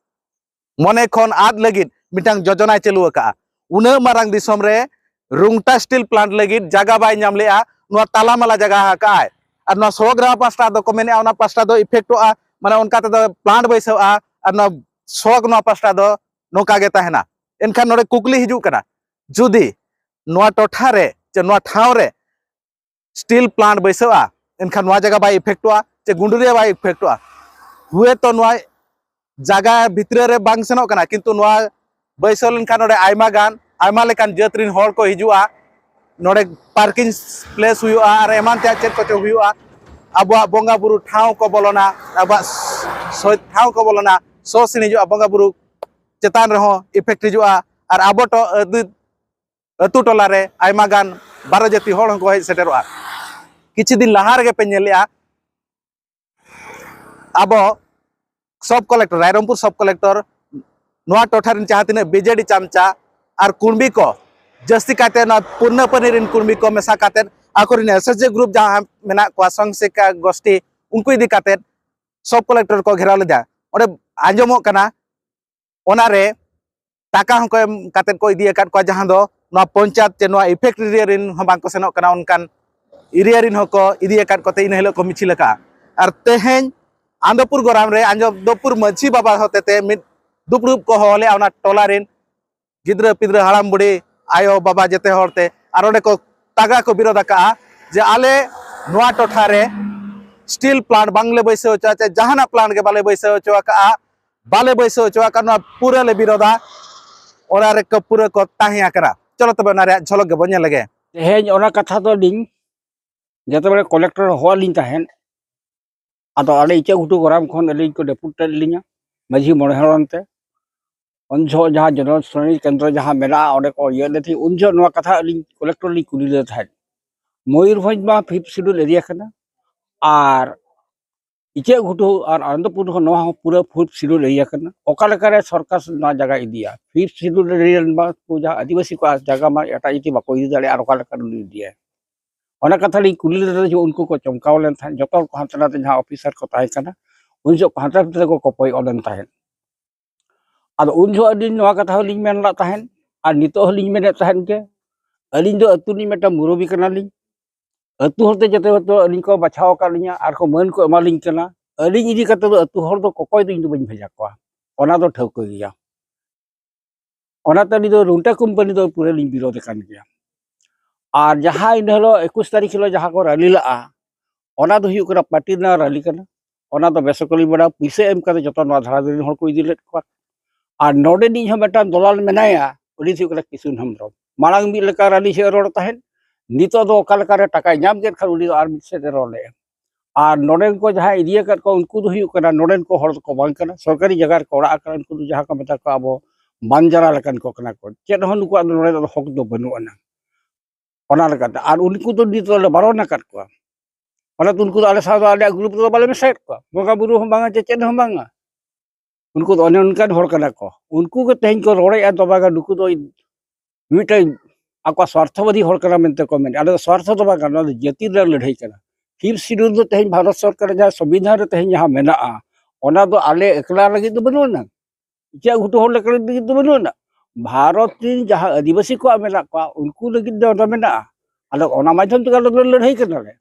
ᱢᱚᱱᱮ ᱠᱷᱚᱱ ᱟᱫ ᱞᱟᱹᱜᱤᱫ ᱢᱤᱫᱴᱟᱝ ᱡᱳᱡᱚᱱᱟᱭ ᱪᱟᱹᱞᱩ ᱟᱠᱟᱫᱼᱟ᱾ ᱩᱱᱟᱹᱜ ᱢᱟᱨᱟᱝ ᱫᱤᱥᱚᱢ ᱨᱮ ᱨᱩᱝᱴᱟ ᱥᱴᱤᱞ ᱯᱞᱟᱱᱴ ᱞᱟᱹᱜᱤᱫ ᱡᱟᱭᱜᱟ ᱵᱟᱭ ᱧᱟᱢ ᱞᱮᱜᱼᱟ, ᱱᱚᱣᱟ ᱛᱟᱞᱟᱢᱟᱞᱟ ᱡᱟᱭᱜᱟ ᱟᱠᱟᱫᱼᱟᱭ᱾ ᱟᱨ ᱱᱚᱣᱟ ᱥᱚᱜᱽᱨᱟ ᱯᱟᱥᱴᱟ ᱫᱚᱠᱚ ᱢᱮᱱᱮᱜᱼᱟ, ᱚᱱᱟ ᱯᱟᱥᱴᱟ ᱫᱚ ᱤᱯᱷᱮᱠᱴᱚᱜᱼᱟ, ᱢᱟᱱᱮ ᱚᱱᱠᱟ ᱛᱮᱫᱚ ᱯᱞᱟᱱᱴ ᱵᱟᱹᱭᱥᱟᱹᱣᱼᱟ, ᱟᱨ ᱱᱚᱣᱟ ᱥᱚᱜᱽ ᱱᱚᱣᱟ ᱯᱟᱥᱴᱟ ᱫᱚ ᱱᱚᱝᱠᱟ ᱜᱮ ᱛᱟᱦᱮᱱᱟ᱾ ᱮᱱᱠᱷᱟᱱ ᱱᱚᱰᱮ ᱠᱩᱠᱞᱤ ᱦᱤᱡᱩᱜ ᱠᱟᱱᱟ, ᱡᱩᱫᱤ ᱱᱚᱣᱟ ᱴᱚᱴᱷᱟ ᱨᱮ ᱪᱮ ᱱᱚᱣᱟ ᱴᱷᱟᱶ ᱨᱮ ᱥᱴᱤᱞ ᱯᱞᱟᱱᱴ ᱵᱟᱹᱭᱥᱟᱹᱣᱼᱟ, ᱮᱱᱠᱷᱟᱱ ᱱᱚᱣᱟ ᱡᱟᱭᱜᱟ ᱵᱟᱭ ᱤᱯᱷᱮᱠᱴᱚᱜᱼᱟ ᱪᱮ ᱜᱩᱸᱰᱩᱨᱤᱭᱟᱹ ᱵᱟᱭ ᱤᱯᱷᱮᱠᱴᱚᱜᱼᱟ? ᱦᱩᱭᱮᱛᱚ ᱱᱚᱣᱟ ᱡᱟᱭᱜᱟ ᱵᱷᱤᱛᱨᱤ ᱨᱮ ᱵᱟᱝ ᱥᱮᱱᱚᱜ ᱠᱟᱱᱟ, ᱠᱤᱱᱛᱩ ᱱᱚᱣᱟ ᱵᱟᱹᱭᱥᱟᱹᱣ ᱞᱮᱱᱠᱷᱟᱱ ᱱᱚᱰᱮ ᱟᱭᱢᱟ ᱜᱟᱱ, ᱟᱭᱢᱟ ᱞᱮᱠᱟᱱ ᱡᱟᱹᱛ ᱨᱮᱱ ᱦᱚᱲ ᱠᱚ ᱦᱤᱡᱩᱜᱼᱟ, ᱱᱚᱰᱮ ᱯᱟᱨᱠᱤᱝ ᱯᱞᱮᱥ ᱦᱩᱭᱩᱜᱼᱟ ᱟᱨ ᱮᱢᱟᱱ ᱛᱮᱭᱟᱜ ᱪᱮᱫ ᱠᱚᱪᱚ ᱦᱩᱭᱩᱜᱼᱟ᱾ ᱟᱵᱚᱣᱟᱜ ᱵᱚᱸᱜᱟ ᱵᱩᱨᱩ ᱴᱷᱟᱶ ᱠᱚ ᱵᱚᱞᱚᱱᱟ, ᱟᱵᱚᱣᱟᱜ ᱥᱚ-, ᱴᱷᱟᱶ ᱠᱚ ᱵᱚᱞᱚᱱᱟ, ᱥᱚ ᱥᱤᱬᱤᱡᱚᱜᱼᱟ, ᱵᱚᱸᱜᱟ ᱵᱩᱨᱩ ᱪᱮᱛᱟᱱ ᱨᱮᱦᱚᱸ ᱤᱯᱷᱮᱠᱴ ᱦᱤᱡᱩᱜᱼᱟ᱾ ᱟᱨ ᱟᱵᱚ ᱴᱚ-, ᱟᱹᱫᱤ-, ᱟᱹᱛᱩ ᱴᱚᱞᱟ ᱨᱮ ᱟᱭᱢᱟ ᱜᱟᱱ ᱵᱟᱨᱚ ᱡᱟᱹᱛᱤ ᱦᱚᱲ ᱦᱚᱸᱠᱚ ᱦᱮᱡ ᱥᱮᱴᱮᱨᱚᱜᱼᱟ᱾ ᱠᱤᱪᱷᱩ ᱫᱤᱱ ᱞᱟᱦᱟ ᱨᱮᱜᱮ ᱯᱮ ᱧᱮᱞ ᱞᱮᱜᱼᱟ, ᱟᱵᱚ ᱥᱚᱵ ᱠᱚᱞᱮᱠᱴᱚᱨ, ᱨᱟᱭᱨᱚᱝᱯᱩᱨ ᱥᱚᱵ ᱠᱚᱞᱮᱠᱴᱚᱨ ᱱᱚᱣᱟ ᱴᱚᱴᱷᱟ ᱨᱮᱱ ᱡᱟᱦᱟᱸ ᱛᱤᱱᱟᱹᱜ ᱵᱤᱡᱮᱰᱤ ᱪᱟᱢᱪᱟ ᱟᱨ ᱠᱩᱲᱢᱤ ᱠᱚ, ᱡᱟᱹᱥᱛᱤ ᱠᱟᱭᱛᱮ ᱱᱚᱣᱟ ᱯᱩᱨᱱᱟᱹᱯᱟᱹᱱᱤ ᱨᱮᱱ ᱠᱩᱲᱢᱤ ᱠᱚ ᱢᱮᱥᱟ ᱠᱟᱛᱮᱫ ᱟᱠᱚᱨᱮᱱ ᱮᱥ ᱮᱪ ᱡᱤ ᱜᱨᱩᱯ ᱡᱟᱦᱟᱸ ᱢᱮᱱᱟᱜ ᱠᱚᱣᱟ, ᱥᱚᱝᱥᱮᱠᱟ ᱜᱳᱥᱴᱤ, ᱩᱱᱠᱩ ᱤᱫᱤ ᱠᱟᱛᱮᱫ ᱥᱚᱵ ᱠᱚᱞᱮᱠᱴᱚᱨ ᱠᱚ ᱜᱷᱮᱨᱟᱣ ᱞᱮᱫᱟ᱾ ᱚᱸᱰᱮ ᱟᱸᱡᱚᱢᱚᱜ ᱠᱟᱱᱟ, ᱚᱱᱟᱨᱮ ᱴᱟᱠᱟ ᱦᱚᱸᱠᱚ ᱮᱢ ᱠᱟᱛᱮᱫ ᱠᱚ ᱤᱫᱤ ᱟᱠᱟᱫ ᱠᱚᱣᱟ, ᱡᱟᱦᱟᱸ ᱫᱚ ᱱᱚᱣᱟ ᱯᱚᱧᱪᱟᱭᱮᱛ ᱪᱮ ᱱᱚᱣᱟ ᱤᱯᱷᱮᱠᱴ ᱮᱨᱤᱭᱟ ᱨᱮᱱ ᱦᱚᱸ ᱵᱟᱝᱠᱚ ᱥᱮᱱᱚᱜ ᱠᱟᱱᱟ, ᱚᱱᱠᱟᱱ ᱮᱨᱤᱭᱟ ᱨᱮᱱ ᱦᱚᱸᱠᱚ ᱤᱫᱤ ᱟᱠᱟᱫ ᱠᱚᱛᱮ ᱤᱱᱟᱹ ᱦᱤᱞᱳᱜ ᱠᱚ ᱢᱤᱪᱷᱤᱞ ᱟᱠᱟᱫᱼᱟ᱾ ᱟᱨ ᱛᱮᱦᱮᱧ ᱟᱱᱫᱚᱯᱩᱨ ᱜᱚᱨᱟᱢ ᱨᱮ ᱟᱱᱫᱚᱯᱩᱨ ᱢᱟᱹᱡᱷᱤ ᱵᱟᱵᱟ ᱦᱚᱛᱮᱛᱮ ᱢᱤᱫ ᱫᱩᱯᱲᱩᱵ ᱠᱚ ᱦᱚᱦᱚ ᱞᱮᱫᱼᱟ, ᱚᱱᱟ ᱴᱚᱞᱟ ᱨᱮᱱ ᱜᱤᱫᱽᱨᱟᱹ ᱯᱤᱫᱽᱨᱟᱹ, ᱦᱟᱲᱟᱢ ᱵᱩᱲᱦᱤ, ᱟᱭᱳ ᱵᱟᱵᱟ, ᱡᱮᱛᱮ ᱦᱚᱲ ᱛᱮ, ᱟᱨ ᱚᱸᱰᱮ ᱠᱚ ᱛᱟᱜᱟ ᱠᱚ ᱵᱤᱨᱳᱫ ᱟᱠᱟᱫᱼᱟ ᱡᱮ ᱟᱞᱮ ᱱᱚᱣᱟ ᱴᱚᱴᱷᱟ ᱨᱮ ᱥᱴᱤᱞ ᱯᱞᱟᱱᱴ ᱵᱟᱝᱞᱮ ᱵᱟᱹᱭᱥᱟᱹᱣ ᱦᱚᱪᱚᱣᱟ, ᱪᱮ ᱡᱟᱦᱟᱱᱟᱜ ᱯᱞᱟᱱᱴ ᱜᱮ ᱵᱟᱞᱮ ᱵᱟᱹᱭᱥᱟᱹᱣ ᱦᱚᱪᱚ ᱟᱠᱟᱫᱼᱟ, ᱵᱟᱞᱮ ᱵᱟᱹᱭᱥᱟᱹᱣ ᱦᱚᱪᱚ ᱟᱠᱟᱫ, ᱱᱚᱣᱟ ᱯᱩᱨᱟᱹ ᱞᱮ ᱵᱤᱨᱳᱫᱟ᱾ ᱚᱱᱟ ᱨᱮ ᱠᱚ ᱯᱩᱨᱟᱹ ᱠᱚ ᱛᱟᱦᱮᱸ ᱟᱠᱟᱱᱟ᱾ ᱪᱚᱞᱚ ᱛᱚᱵᱮ ᱚᱱᱟ ᱨᱮᱭᱟᱜ ᱡᱷᱚᱞᱚᱠ ᱜᱮᱵᱚᱱ ᱧᱮᱞ ᱞᱮᱜᱮ᱾ ᱛᱮᱦᱮᱧ ᱚᱱᱟ ᱠᱟᱛᱷᱟ ᱫᱚ ᱟᱹᱞᱤᱧ ᱡᱮᱛᱮ ᱵᱮᱲᱮ ᱠᱚᱞᱮᱠᱴᱚᱨ ᱦᱚᱦᱚ ᱟᱹᱞᱤᱧ ᱛᱟᱦᱮᱸᱫ, ᱟᱫᱚ ᱟᱞᱮ ᱤᱪᱟᱹᱜ ᱜᱷᱩᱴᱩ ᱜᱚᱨᱟᱢ ᱠᱷᱚᱱ ᱟᱹᱞᱤᱧ ᱠᱚ ᱰᱮᱯᱩᱴᱮᱰ ᱞᱤᱧᱟ ᱢᱟᱹᱡᱷᱤ ᱢᱚᱬᱮ ᱦᱚᱲ ᱟᱱᱛᱮ᱾ ᱩᱱ ᱡᱚᱦᱚᱜ ᱡᱟᱦᱟᱸ ᱡᱚᱱᱚᱥᱩᱱᱟᱱᱤ ᱠᱮᱱᱫᱨᱚ ᱡᱟᱦᱟᱸ ᱢᱮᱱᱟᱜᱼᱟ, ᱚᱸᱰᱮ ᱠᱚ ᱤᱭᱟᱹ ᱞᱮᱫ ᱛᱟᱦᱮᱸᱫ, ᱩᱱ ᱡᱚᱦᱚᱜ ᱱᱚᱣᱟ ᱠᱟᱛᱷᱟ ᱟᱹᱞᱤᱧ ᱠᱚᱞᱮᱠᱴᱚᱨ ᱞᱤᱧ ᱠᱩᱞᱤ ᱞᱮᱫᱮ ᱛᱟᱦᱮᱸᱫ᱾ ᱢᱚᱭᱩᱨᱵᱷᱚᱸᱡᱽ ᱢᱟ ᱯᱷᱤᱯᱛᱷ ᱥᱤᱰᱩᱞ ᱮᱨᱤᱭᱟ ᱠᱟᱱᱟ, ᱟᱨ ᱤᱪᱟᱹᱜ ᱜᱷᱩᱴᱩ ᱟᱨ ᱟᱱᱚᱱᱫᱚᱯᱩᱨ ᱦᱚᱸ, ᱱᱚᱣᱟ ᱦᱚᱸ ᱯᱩᱨᱟᱹ ᱯᱷᱳᱨᱛᱷ ᱥᱤᱰᱩᱞ ᱮᱨᱤᱭᱟ ᱠᱟᱱᱟ᱾ ᱚᱠᱟ ᱞᱮᱠᱟᱨᱮ ᱥᱚᱨᱠᱟᱨ ᱱᱚᱣᱟ ᱡᱟᱭᱜᱟ ᱤᱫᱤᱭᱟ? ᱯᱷᱤᱯᱛᱷ ᱥᱤᱰᱩᱞ ᱮᱨᱤᱭᱟ ᱨᱮᱱ ᱢᱟ ᱩᱱᱠᱩ ᱡᱟᱦᱟᱸ ᱟᱹᱫᱤᱵᱟᱹᱥᱤ ᱠᱚᱣᱟᱜ ᱡᱟᱭᱜᱟ ᱢᱟ ᱮᱴᱟᱜ ᱡᱟᱹᱛᱤ ᱵᱟᱠᱚ ᱤᱫᱤ ᱫᱟᱲᱮᱭᱟᱜᱼᱟ, ᱟᱨ ᱚᱠᱟ ᱞᱮᱠᱟ ᱩᱱᱤ ᱤᱫᱤᱭᱟᱭ? ᱚᱱᱟ ᱠᱟᱛᱷᱟ ᱞᱤᱧ ᱠᱩᱞᱤ ᱞᱮᱫᱟ ᱡᱮ ᱩᱱᱠᱩ ᱠᱚ ᱪᱚᱢᱠᱟᱣ ᱞᱮᱱ ᱛᱟᱦᱮᱸᱫ, ᱡᱚᱛᱚ ᱦᱚᱲ ᱠᱚ ᱦᱟᱱᱛᱮ ᱱᱟᱛᱮ ᱡᱟᱦᱟᱸ ᱚᱯᱷᱤᱥᱟᱨ ᱠᱚ ᱛᱟᱦᱮᱸ ᱠᱟᱱᱟ, ᱩᱱ ᱡᱚᱦᱚᱜ ᱠᱚ ᱦᱟᱱᱛᱮ ᱱᱟᱛᱮ ᱛᱮᱠᱚ ᱠᱚᱯᱚᱭᱚᱜ ᱞᱮᱱ ᱛᱟᱦᱮᱸᱫ᱾ ᱟᱫᱚ ᱩᱱ ᱡᱚᱦᱚᱜ ᱟᱹᱞᱤᱧ ᱱᱚᱣᱟ ᱠᱟᱛᱷᱟ ᱦᱚᱸᱞᱤᱧ ᱢᱮᱱ ᱞᱮᱫ ᱛᱟᱦᱮᱸᱫ, ᱟᱨ ᱱᱤᱛᱚᱜ ᱦᱚᱸᱞᱤᱧ ᱢᱮᱱᱮᱫ ᱛᱟᱦᱮᱸᱫ ᱜᱮ, ᱟᱹᱞᱤᱧ ᱫᱚ ᱟᱹᱛᱩ ᱨᱤᱱᱤᱡ ᱢᱤᱫᱴᱟᱝ ᱢᱩᱨᱚᱵᱤ ᱠᱟᱱᱟᱞᱤᱧ᱾ ᱟᱹᱛᱩ ᱦᱚᱲᱛᱮ ᱡᱚᱛᱚ ᱦᱚᱲ ᱫᱚ ᱟᱹᱞᱤᱧ ᱠᱚ ᱵᱟᱪᱷᱟᱣ ᱟᱠᱟᱫ ᱞᱤᱧᱟ ᱟᱨ ᱠᱚ ᱢᱟᱹᱱ ᱠᱚ ᱮᱢᱟᱞᱤᱧ ᱠᱟᱱᱟ᱾ ᱟᱹᱞᱤᱧ ᱤᱫᱤ ᱠᱟᱛᱮ ᱫᱚ ᱟᱹᱛᱩ ᱦᱚᱲ ᱫᱚ ᱠᱚᱠᱚᱭ ᱫᱚ ᱤᱧ ᱫᱚ ᱵᱟᱹᱧ ᱵᱷᱮᱡᱟ ᱠᱚᱣᱟ, ᱚᱱᱟ ᱫᱚ ᱴᱷᱟᱹᱣᱠᱟᱹ ᱜᱮᱭᱟ᱾ ᱚᱱᱟᱛᱮ ᱟᱹᱞᱤᱧ ᱫᱚ ᱨᱩᱱᱴᱟ ᱠᱳᱢᱯᱟᱱᱤ ᱫᱚ ᱯᱩᱨᱟᱹ ᱞᱤᱧ ᱵᱤᱨᱳᱫᱷ ᱟᱠᱟᱱ ᱜᱮᱭᱟ᱾ ᱟᱨ ᱡᱟᱦᱟᱸ ᱤᱱᱟᱹ ᱦᱤᱞᱳᱜ ᱮᱠᱩᱥ ᱛᱟᱹᱨᱤᱠᱷ ᱦᱤᱞᱳᱜ ᱡᱟᱦᱟᱸ ᱠᱚ ᱨᱟᱹᱞᱤ ᱞᱟᱜᱼᱟ, ᱚᱱᱟ ᱫᱚ ᱦᱩᱭᱩᱜ ᱠᱟᱱᱟ ᱯᱟᱨᱴᱤ ᱨᱮᱱᱟᱜ ᱨᱟᱹᱞᱤ ᱠᱟᱱᱟ᱾ ᱚᱱᱟ ᱫᱚ ᱵᱮᱥᱚᱨᱠᱟᱨᱤ ᱵᱟᱲᱟ ᱯᱩᱭᱥᱟᱹ ᱮᱢ ᱠᱟᱛᱮ ᱡᱚᱛᱚ ᱱᱚᱣᱟ ᱫᱷᱟᱨᱟ ᱨᱮᱱ ᱦᱚᱲ ᱠᱚ ᱤᱫᱤ ᱞᱮᱫ ᱠᱚᱣᱟ᱾ ᱟᱨ ᱱᱚᱰᱮᱱᱤᱡ ᱦᱚᱸ ᱢᱤᱫᱴᱟᱝ ᱫᱚᱞᱟᱞ ᱢᱮᱱᱟᱭᱟ, ᱩᱱᱤ ᱫᱚ ᱦᱩᱭᱩᱜ ᱠᱟᱱᱟ ᱠᱤᱥᱩᱱ ᱦᱮᱢᱵᱨᱚᱢ᱾ ᱢᱟᱲᱟᱝ ᱢᱤᱫ ᱞᱮᱠᱟ ᱨᱟᱹᱞᱤ ᱥᱮᱫ ᱨᱚᱲ ᱛᱟᱦᱮᱸᱫ, ᱱᱤᱛᱚᱜ ᱫᱚ ᱚᱠᱟ ᱞᱮᱠᱟᱨᱮ ᱴᱟᱠᱟᱭ ᱧᱟᱢ ᱠᱮᱫ ᱠᱷᱟᱱ ᱩᱱᱤ ᱫᱚ ᱟᱨ ᱢᱤᱫ ᱥᱮᱫ ᱮ ᱨᱚᱲ ᱞᱮᱫᱼᱟ᱾ ᱟᱨ ᱱᱚᱰᱮᱱ ᱠᱚ ᱡᱟᱦᱟᱸᱭ ᱤᱫᱤ ᱟᱠᱟᱫ ᱠᱚᱣᱟ, ᱩᱱᱠᱩ ᱫᱚ ᱦᱩᱭᱩᱜ ᱠᱟᱱᱟ ᱱᱚᱰᱮᱱ ᱠᱚ ᱦᱚᱲ ᱫᱚᱠᱚ ᱵᱟᱝ ᱠᱟᱱᱟ, ᱥᱚᱨᱠᱟᱨᱤ ᱡᱟᱭᱜᱟ ᱨᱮᱠᱚ ᱚᱲᱟᱜ ᱟᱠᱟᱱᱟ᱾ ᱩᱱᱠᱩ ᱫᱚ ᱡᱟᱦᱟᱸ ᱠᱚ ᱢᱮᱛᱟ ᱠᱚᱣᱟ ᱟᱵᱚ ᱵᱟᱱᱡᱟᱨᱟ ᱞᱮᱠᱟᱱ ᱠᱚ ᱠᱟᱱᱟ ᱠᱚ, ᱪᱮᱫ ᱦᱚᱸ ᱱᱩᱠᱩᱣᱟᱜ ᱫᱚ ᱱᱚᱰᱮ ᱫᱚ ᱦᱚᱠ ᱫᱚ ᱵᱟᱹᱱᱩᱜ ᱟᱱᱟ᱾ ᱚᱱᱟ ᱞᱮᱠᱟᱛᱮ ᱟᱨ ᱩᱱᱠᱩ ᱫᱚ ᱱᱤᱛ ᱫᱚᱞᱮ ᱵᱟᱨᱚᱱ ᱟᱠᱟᱫ ᱠᱚᱣᱟ᱾ ᱚᱱᱟᱛᱮ ᱩᱱᱠᱩ ᱫᱚ ᱟᱞᱮ ᱥᱟᱶ ᱫᱚ, ᱟᱞᱮᱭᱟᱜ ᱜᱨᱩᱯ ᱨᱮᱫᱚ ᱵᱟᱞᱮ ᱢᱮᱥᱟᱭᱮᱫ ᱠᱚᱣᱟ, ᱵᱚᱸᱜᱟ ᱵᱩᱨᱩ ᱦᱚᱸ ᱵᱟᱝᱟ ᱪᱮ ᱪᱮᱫ ᱦᱚᱸ ᱵᱟᱝᱟ᱾ ᱩᱱᱠᱩ ᱫᱚ ᱚᱱᱮ ᱚᱱᱠᱟᱱ ᱦᱚᱲ ᱠᱟᱱᱟ ᱠᱚ᱾ ᱩᱱᱠᱩ ᱜᱮ ᱛᱮᱦᱮᱧ ᱠᱚ ᱨᱚᱲᱮᱫᱼᱟ ᱫᱚ ᱵᱟᱝᱟ ᱱᱩᱠᱩ ᱫᱚ ᱢᱤᱫᱴᱮᱱ ᱟᱠᱚᱣᱟᱜ ᱥᱣᱟᱨᱛᱷᱚᱵᱟᱫᱤ ᱦᱚᱲ ᱠᱟᱱᱟ ᱢᱮᱱᱛᱮ ᱠᱚ ᱢᱮᱱᱮᱫᱼᱟ᱾ ᱟᱞᱮ ᱫᱚ ᱥᱣᱟᱨᱛᱷᱚ ᱫᱚ ᱵᱟᱝ ᱠᱟᱱᱟ, ᱱᱚᱣᱟ ᱫᱚ ᱡᱟᱹᱛᱤ ᱨᱮᱱᱟᱜ ᱞᱟᱹᱲᱦᱟᱹᱭ ᱠᱟᱱᱟ᱾ ᱯᱷᱤᱯᱛᱷ ᱥᱤᱰᱩᱞ ᱫᱚ ᱛᱮᱦᱮᱧ ᱵᱷᱟᱨᱚᱛ ᱥᱚᱨᱠᱟᱨ ᱡᱟᱦᱟᱸ ᱥᱚᱝᱵᱤᱫᱷᱟᱱ ᱨᱮ ᱛᱮᱦᱮᱧ ᱡᱟᱦᱟᱸ ᱢᱮᱱᱟᱜᱼᱟ, ᱚᱱᱟ ᱫᱚ ᱟᱞᱮ ᱮᱠᱞᱟ ᱞᱟᱹᱜᱤᱫ ᱫᱚ ᱵᱟᱹᱱᱩᱜ ᱟᱱᱟ, ᱤᱪᱟᱹᱜ ᱜᱷᱩᱴᱩ ᱦᱚᱲ ᱞᱮᱠᱟ ᱞᱟᱹᱜᱤᱫ ᱫᱚ ᱵᱟᱹᱱᱩᱜ ᱟᱱᱟ᱾ ᱵᱷᱟᱨᱚᱛ ᱨᱮᱱ ᱡᱟᱦᱟᱸ ᱟᱹᱫᱤᱵᱟᱹᱥᱤ ᱠᱚᱣᱟᱜ ᱢᱮᱱᱟᱜ ᱠᱚᱣᱟ, ᱩᱱᱠᱩ ᱞᱟᱹᱜᱤᱫ ᱫᱚ ᱚᱱᱟ ᱢᱮᱱᱟᱜᱼᱟ᱾ ᱟᱫᱚ ᱚᱱᱟ ᱢᱟᱫᱽᱫᱷᱚᱢ ᱛᱮᱜᱮ ᱟᱞᱮ ᱫᱚᱞᱮ ᱞᱟᱹᱲᱦᱟᱹᱭ ᱠᱟᱱᱟᱞᱮ᱾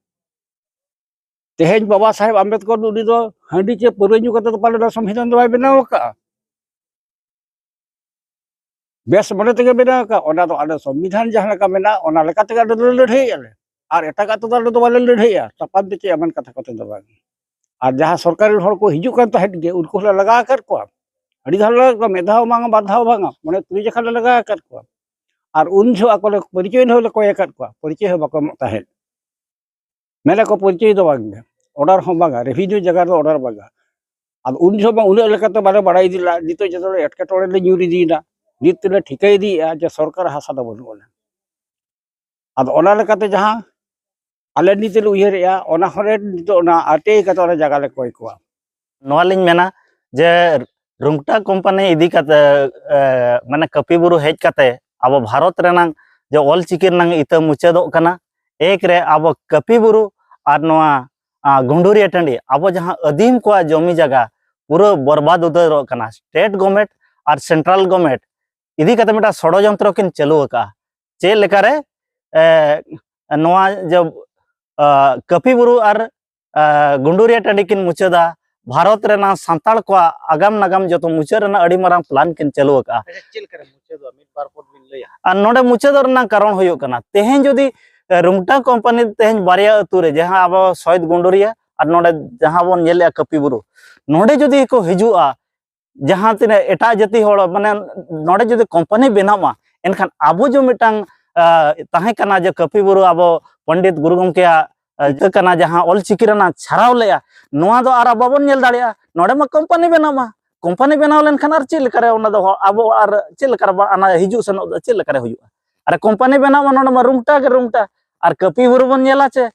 ᱛᱮᱦᱮᱧ ᱵᱟᱵᱟ ᱥᱟᱦᱮᱵᱽ ᱟᱢᱵᱮᱫᱠᱚᱨ ᱫᱚ ᱩᱱᱤ ᱫᱚ ᱦᱟᱺᱰᱤ ᱪᱮ ᱯᱟᱹᱣᱨᱟᱹ ᱧᱩ ᱠᱟᱛᱮ ᱫᱚ ᱯᱟᱞᱮ ᱱᱚᱣᱟ ᱥᱚᱝᱵᱤᱫᱷᱟᱱ ᱫᱚ ᱵᱟᱭ ᱵᱮᱱᱟᱣ ᱟᱠᱟᱫᱼᱟ᱾ ᱵᱮᱥ ᱢᱚᱱᱮ ᱛᱮᱜᱮ ᱵᱮᱱᱟᱣ ᱟᱠᱟᱫ, ᱚᱱᱟ ᱫᱚ ᱟᱞᱮ ᱥᱚᱝᱵᱤᱫᱷᱟᱱ ᱡᱟᱦᱟᱸ ᱞᱮᱠᱟ ᱢᱮᱱᱟᱜᱼᱟ, ᱚᱱᱟ ᱞᱮᱠᱟ ᱛᱮᱜᱮ ᱟᱞᱮ ᱫᱚᱞᱮ ᱞᱟᱹᱲᱦᱟᱹᱭᱮᱫᱼᱟ ᱞᱮ᱾ ᱟᱨ ᱮᱴᱟᱜᱟᱜ ᱛᱮᱫᱚ ᱟᱞᱮ ᱫᱚ ᱵᱟᱞᱮ ᱞᱟᱹᱲᱦᱟᱹᱭᱮᱫᱼᱟ, ᱛᱟᱯᱟᱢ ᱛᱮ ᱪᱮᱫ ᱮᱢᱟᱱ ᱠᱟᱛᱷᱟ ᱠᱚᱛᱮ ᱫᱚ ᱵᱟᱝ᱾ ᱟᱨ ᱡᱟᱦᱟᱸ ᱥᱚᱨᱠᱟᱨ ᱨᱮᱱ ᱦᱚᱲ ᱠᱚ ᱦᱤᱡᱩᱜ ᱠᱟᱱ ᱛᱟᱦᱮᱸᱫ ᱜᱮ, ᱩᱱᱠᱩ ᱦᱚᱸᱞᱮ ᱞᱟᱜᱟ ᱟᱠᱟᱫ ᱠᱚᱣᱟ᱾ ᱟᱹᱰᱤ ᱫᱷᱟᱣ ᱞᱮ, ᱢᱤᱫ ᱫᱷᱟᱣ ᱵᱟᱝᱟ, ᱵᱟᱨ ᱫᱷᱟᱣ ᱵᱟᱝᱟ, ᱢᱚᱬᱮ ᱛᱩᱨᱩᱭ ᱡᱚᱠᱷᱟ ᱞᱮ ᱞᱟᱜᱟ ᱟᱠᱟᱫ ᱠᱚᱣᱟ᱾ ᱟᱨ ᱩᱱ ᱡᱚᱦᱚᱜ ᱟᱠᱚ ᱞᱮ ᱯᱚᱨᱤᱪᱚᱭ ᱦᱚᱸᱞᱮ ᱠᱚᱭ ᱟᱠᱟᱫ ᱠᱚᱣᱟ, ᱯᱚᱨᱤᱪᱚᱭ ᱦᱚᱸ ᱵᱟᱠᱚ ᱮᱢᱚᱜ ᱛᱟᱦᱮᱸᱫ᱾ ᱢᱮᱱᱟ ᱠᱚ ᱯᱚᱨᱤᱪᱚᱭ ᱫᱚ ᱵᱟᱝ ᱜᱮ, ᱚᱰᱟᱨ ᱦᱚᱸ ᱵᱟᱝᱟ, ᱨᱮᱵᱷᱤᱱᱤᱭᱩ ᱡᱟᱭᱜᱟ ᱨᱮᱫᱚ ᱚᱰᱟᱨ ᱵᱟᱝᱟ᱾ ᱟᱫᱚ ᱩᱱ ᱡᱚᱦᱚᱜ ᱢᱟ ᱩᱱᱟᱹᱜ ᱞᱮᱠᱟᱛᱮ ᱵᱟᱞᱮ ᱵᱟᱲᱟᱭ ᱤᱫᱤ ᱞᱮᱫᱟ, ᱱᱤᱛᱚᱜ ᱡᱚᱛᱚ ᱮᱴᱠᱮᱴᱚᱬᱮ ᱞᱮ ᱧᱩᱨ ᱤᱫᱤᱭᱮᱱᱟ᱾ ᱱᱤᱛ ᱛᱮᱞᱮ ᱴᱷᱤᱠᱟᱹ ᱤᱫᱤᱭᱮᱫᱼᱟ ᱡᱮ ᱥᱚᱨᱠᱟᱨ ᱦᱟᱥᱟ ᱫᱚ ᱵᱟᱹᱱᱩᱜ ᱟᱱᱟ᱾ ᱟᱫᱚ ᱚᱱᱟ ᱞᱮᱠᱟᱛᱮ ᱡᱟᱦᱟᱸ ᱟᱞᱮ ᱱᱤᱛ ᱞᱮ ᱩᱭᱦᱟᱹᱨᱮᱫᱼᱟ, ᱚᱱᱟ ᱦᱚᱨᱮ ᱱᱤᱛᱚᱜ ᱚᱱᱟ ᱟᱨ ᱴᱤ ᱟᱭ ᱠᱟᱛᱮ ᱚᱱᱟ ᱡᱟᱭᱜᱟ ᱞᱮ ᱠᱚᱭ ᱠᱚᱣᱟ᱾ ᱱᱚᱣᱟ ᱞᱤᱧ ᱢᱮᱱᱟ ᱡᱮ ᱨᱩᱝᱴᱟ ᱠᱳᱢᱯᱟᱱᱤ ᱤᱫᱤ ᱠᱟᱛᱮ, ᱮ, ᱢᱟᱱᱮ ᱠᱟᱹᱯᱤ ᱵᱩᱨᱩ ᱦᱮᱡ ᱠᱟᱛᱮ ᱟᱵᱚ ᱵᱷᱟᱨᱚᱛ ᱨᱮᱱᱟᱝ ᱡᱮ ᱚᱞ ᱪᱤᱠᱤ ᱨᱮᱱᱟᱝ ᱤᱛᱟᱹ ᱢᱩᱪᱟᱹᱫᱚᱜ ᱠᱟᱱᱟ, ᱮᱠ ᱨᱮ ᱟᱵᱚ ᱠᱟᱹᱯᱤ ᱵᱩᱨᱩ ᱟᱨ ᱱᱚᱣᱟ, ᱟ, ᱜᱩᱸᱰᱩᱨᱤᱭᱟᱹ ᱴᱟᱺᱰᱤ, ᱟᱵᱚ ᱡᱟᱦᱟᱸ ᱟᱹᱫᱤᱢ ᱠᱚᱣᱟᱜ ᱡᱚᱢᱤ ᱡᱟᱭᱜᱟ ᱯᱩᱨᱟᱹ ᱵᱚᱨᱵᱟᱫ ᱩᱛᱟᱹᱨᱚᱜ ᱠᱟᱱᱟ᱾ ᱥᱴᱮᱴ ᱜᱚᱵᱷᱢᱮᱱᱴ ᱟᱨ ᱥᱮᱱᱴᱨᱟᱞ ᱜᱚᱵᱷᱢᱮᱱᱴ ᱤᱫᱤ ᱠᱟᱛᱮ ᱢᱤᱫᱴᱟᱝ ᱥᱚᱲᱚᱡᱚᱱᱛᱨᱚ ᱠᱤᱱ ᱪᱟᱹᱞᱩ ᱟᱠᱟᱫᱼᱟ᱾ ᱪᱮᱫ ᱞᱮᱠᱟᱨᱮ, ᱮ, ᱱᱚᱣᱟ ᱡᱮ, ᱟ, ᱠᱟᱹᱯᱤ ᱵᱩᱨᱩ ᱟᱨ, ᱟ, ᱜᱩᱸᱰᱩᱨᱤᱭᱟᱹ ᱴᱟᱺᱰᱤ ᱠᱤᱱ ᱢᱩᱪᱟᱹᱫᱟ, ᱵᱷᱟᱨᱚᱛ ᱨᱮᱱᱟᱜ ᱥᱟᱱᱛᱟᱲ ᱠᱚᱣᱟᱜ ᱟᱜᱟᱢ ᱱᱟᱜᱟᱢ ᱡᱚᱛᱚ ᱢᱩᱪᱟᱹᱫ ᱨᱮᱱᱟᱜ ᱟᱹᱰᱤ ᱢᱟᱨᱟᱝ ᱯᱞᱟᱱ ᱠᱤᱱ ᱪᱟᱹᱞᱩ ᱟᱠᱟᱫᱼᱟ᱾ ᱟᱪᱪᱷᱟ, ᱪᱮᱫ ᱞᱮᱠᱟᱨᱮ ᱢᱩᱪᱟᱹᱫᱚᱜᱼᱟ? ᱢᱤᱫ ᱵᱟᱨ ᱯᱚᱫ ᱵᱤᱱ ᱞᱟᱹᱭᱟ? ᱟᱨ ᱱᱚᱰᱮ ᱢᱩᱪᱟᱹᱫᱚᱜ ᱨᱮᱱᱟᱜ ᱠᱟᱨᱚᱱ ᱦᱩᱭᱩᱜ ᱠᱟᱱᱟ, ᱛᱮᱦᱮᱧ ᱡᱩᱫᱤ, ᱮ, ᱨᱩᱝᱴᱟ ᱠᱳᱢᱯᱟᱱᱤ ᱛᱮᱦᱮᱧ ᱵᱟᱨᱭᱟ ᱟᱹᱛᱩ ᱨᱮ, ᱡᱟᱦᱟᱸ ᱟᱵᱚ ᱥᱚᱦᱤᱫ ᱜᱩᱸᱰᱩᱨᱤᱭᱟᱹ ᱟᱨ ᱱᱚᱰᱮ ᱡᱟᱦᱟᱸ ᱵᱚᱱ ᱧᱮᱞᱮᱜᱼᱟ ᱠᱟᱹᱯᱤ ᱵᱩᱨᱩ, ᱱᱚᱰᱮ ᱡᱩᱫᱤ ᱠᱚ ᱦᱤᱡᱩᱜᱼᱟ, ᱡᱟᱦᱟᱸ ᱛᱤᱱᱟᱹᱜ ᱮᱴᱟᱜ ᱡᱟᱹᱛᱤ ᱦᱚᱲ, ᱢᱟᱱᱮ, ᱱᱚᱰᱮ ᱡᱩᱫᱤ ᱠᱳᱢᱯᱟᱱᱤ ᱵᱮᱱᱟᱜ ᱢᱟ, ᱮᱱᱠᱷᱟᱱ ᱟᱵᱚ ᱡᱮ ᱢᱤᱫᱴᱟᱝ, ᱟ, ᱛᱟᱦᱮᱸ ᱠᱟᱱᱟ ᱡᱮ ᱠᱟᱹᱯᱤ ᱵᱩᱨᱩ ᱟᱵᱚ ᱯᱚᱱᱰᱤᱛ ᱜᱩᱨᱩ ᱜᱚᱢᱠᱮᱭᱟᱜ, ᱟ, ᱤᱛᱟᱹ ᱠᱟᱱᱟ, ᱡᱟᱦᱟᱸ ᱚᱞ ᱪᱤᱠᱤ ᱨᱮᱱᱟᱜ ᱪᱷᱟᱨᱟᱣ ᱞᱮᱜᱼᱟ, ᱱᱚᱣᱟ ᱫᱚ ᱟᱨ ᱟᱵᱚ ᱵᱟᱵᱚᱱ ᱧᱮᱞ ᱫᱟᱲᱮᱭᱟᱜᱼᱟ᱾ ᱱᱚᱰᱮ ᱢᱟ ᱠᱳᱢᱯᱟᱱᱤ ᱵᱮᱱᱟᱜ ᱢᱟ, ᱠᱳᱢᱯᱟᱱᱤ ᱵᱮᱱᱟᱣ ᱞᱮᱱᱠᱷᱟᱱ ᱟᱨ ᱪᱮᱫ ᱞᱮᱠᱟᱨᱮ ᱚᱱᱟ ᱫᱚ ᱦᱚ-, ᱟᱵᱚ ᱟᱨ ᱪᱮᱫ ᱞᱮᱠᱟᱨᱮ ᱵᱟ-, ᱚᱱᱟ ᱦᱤᱡᱩᱜ ᱥᱮᱱᱚᱜ ᱫᱚ ᱪᱮᱫ ᱞᱮᱠᱟᱨᱮ ᱦᱩᱭᱩᱜᱼᱟ? ᱟᱨ ᱠᱳᱢᱯᱟᱱᱤ ᱵᱮᱱᱟᱜ ᱢᱟ, ᱱᱚᱰᱮ ᱢᱟ ᱨᱩᱝᱴᱟ ᱜᱮ ᱨᱩᱝᱴᱟ᱾ ᱟᱨ ᱠᱟᱹᱯᱤ ᱵᱩᱨᱩ ᱵᱚᱱ ᱧᱮᱞᱟ ᱪᱮ,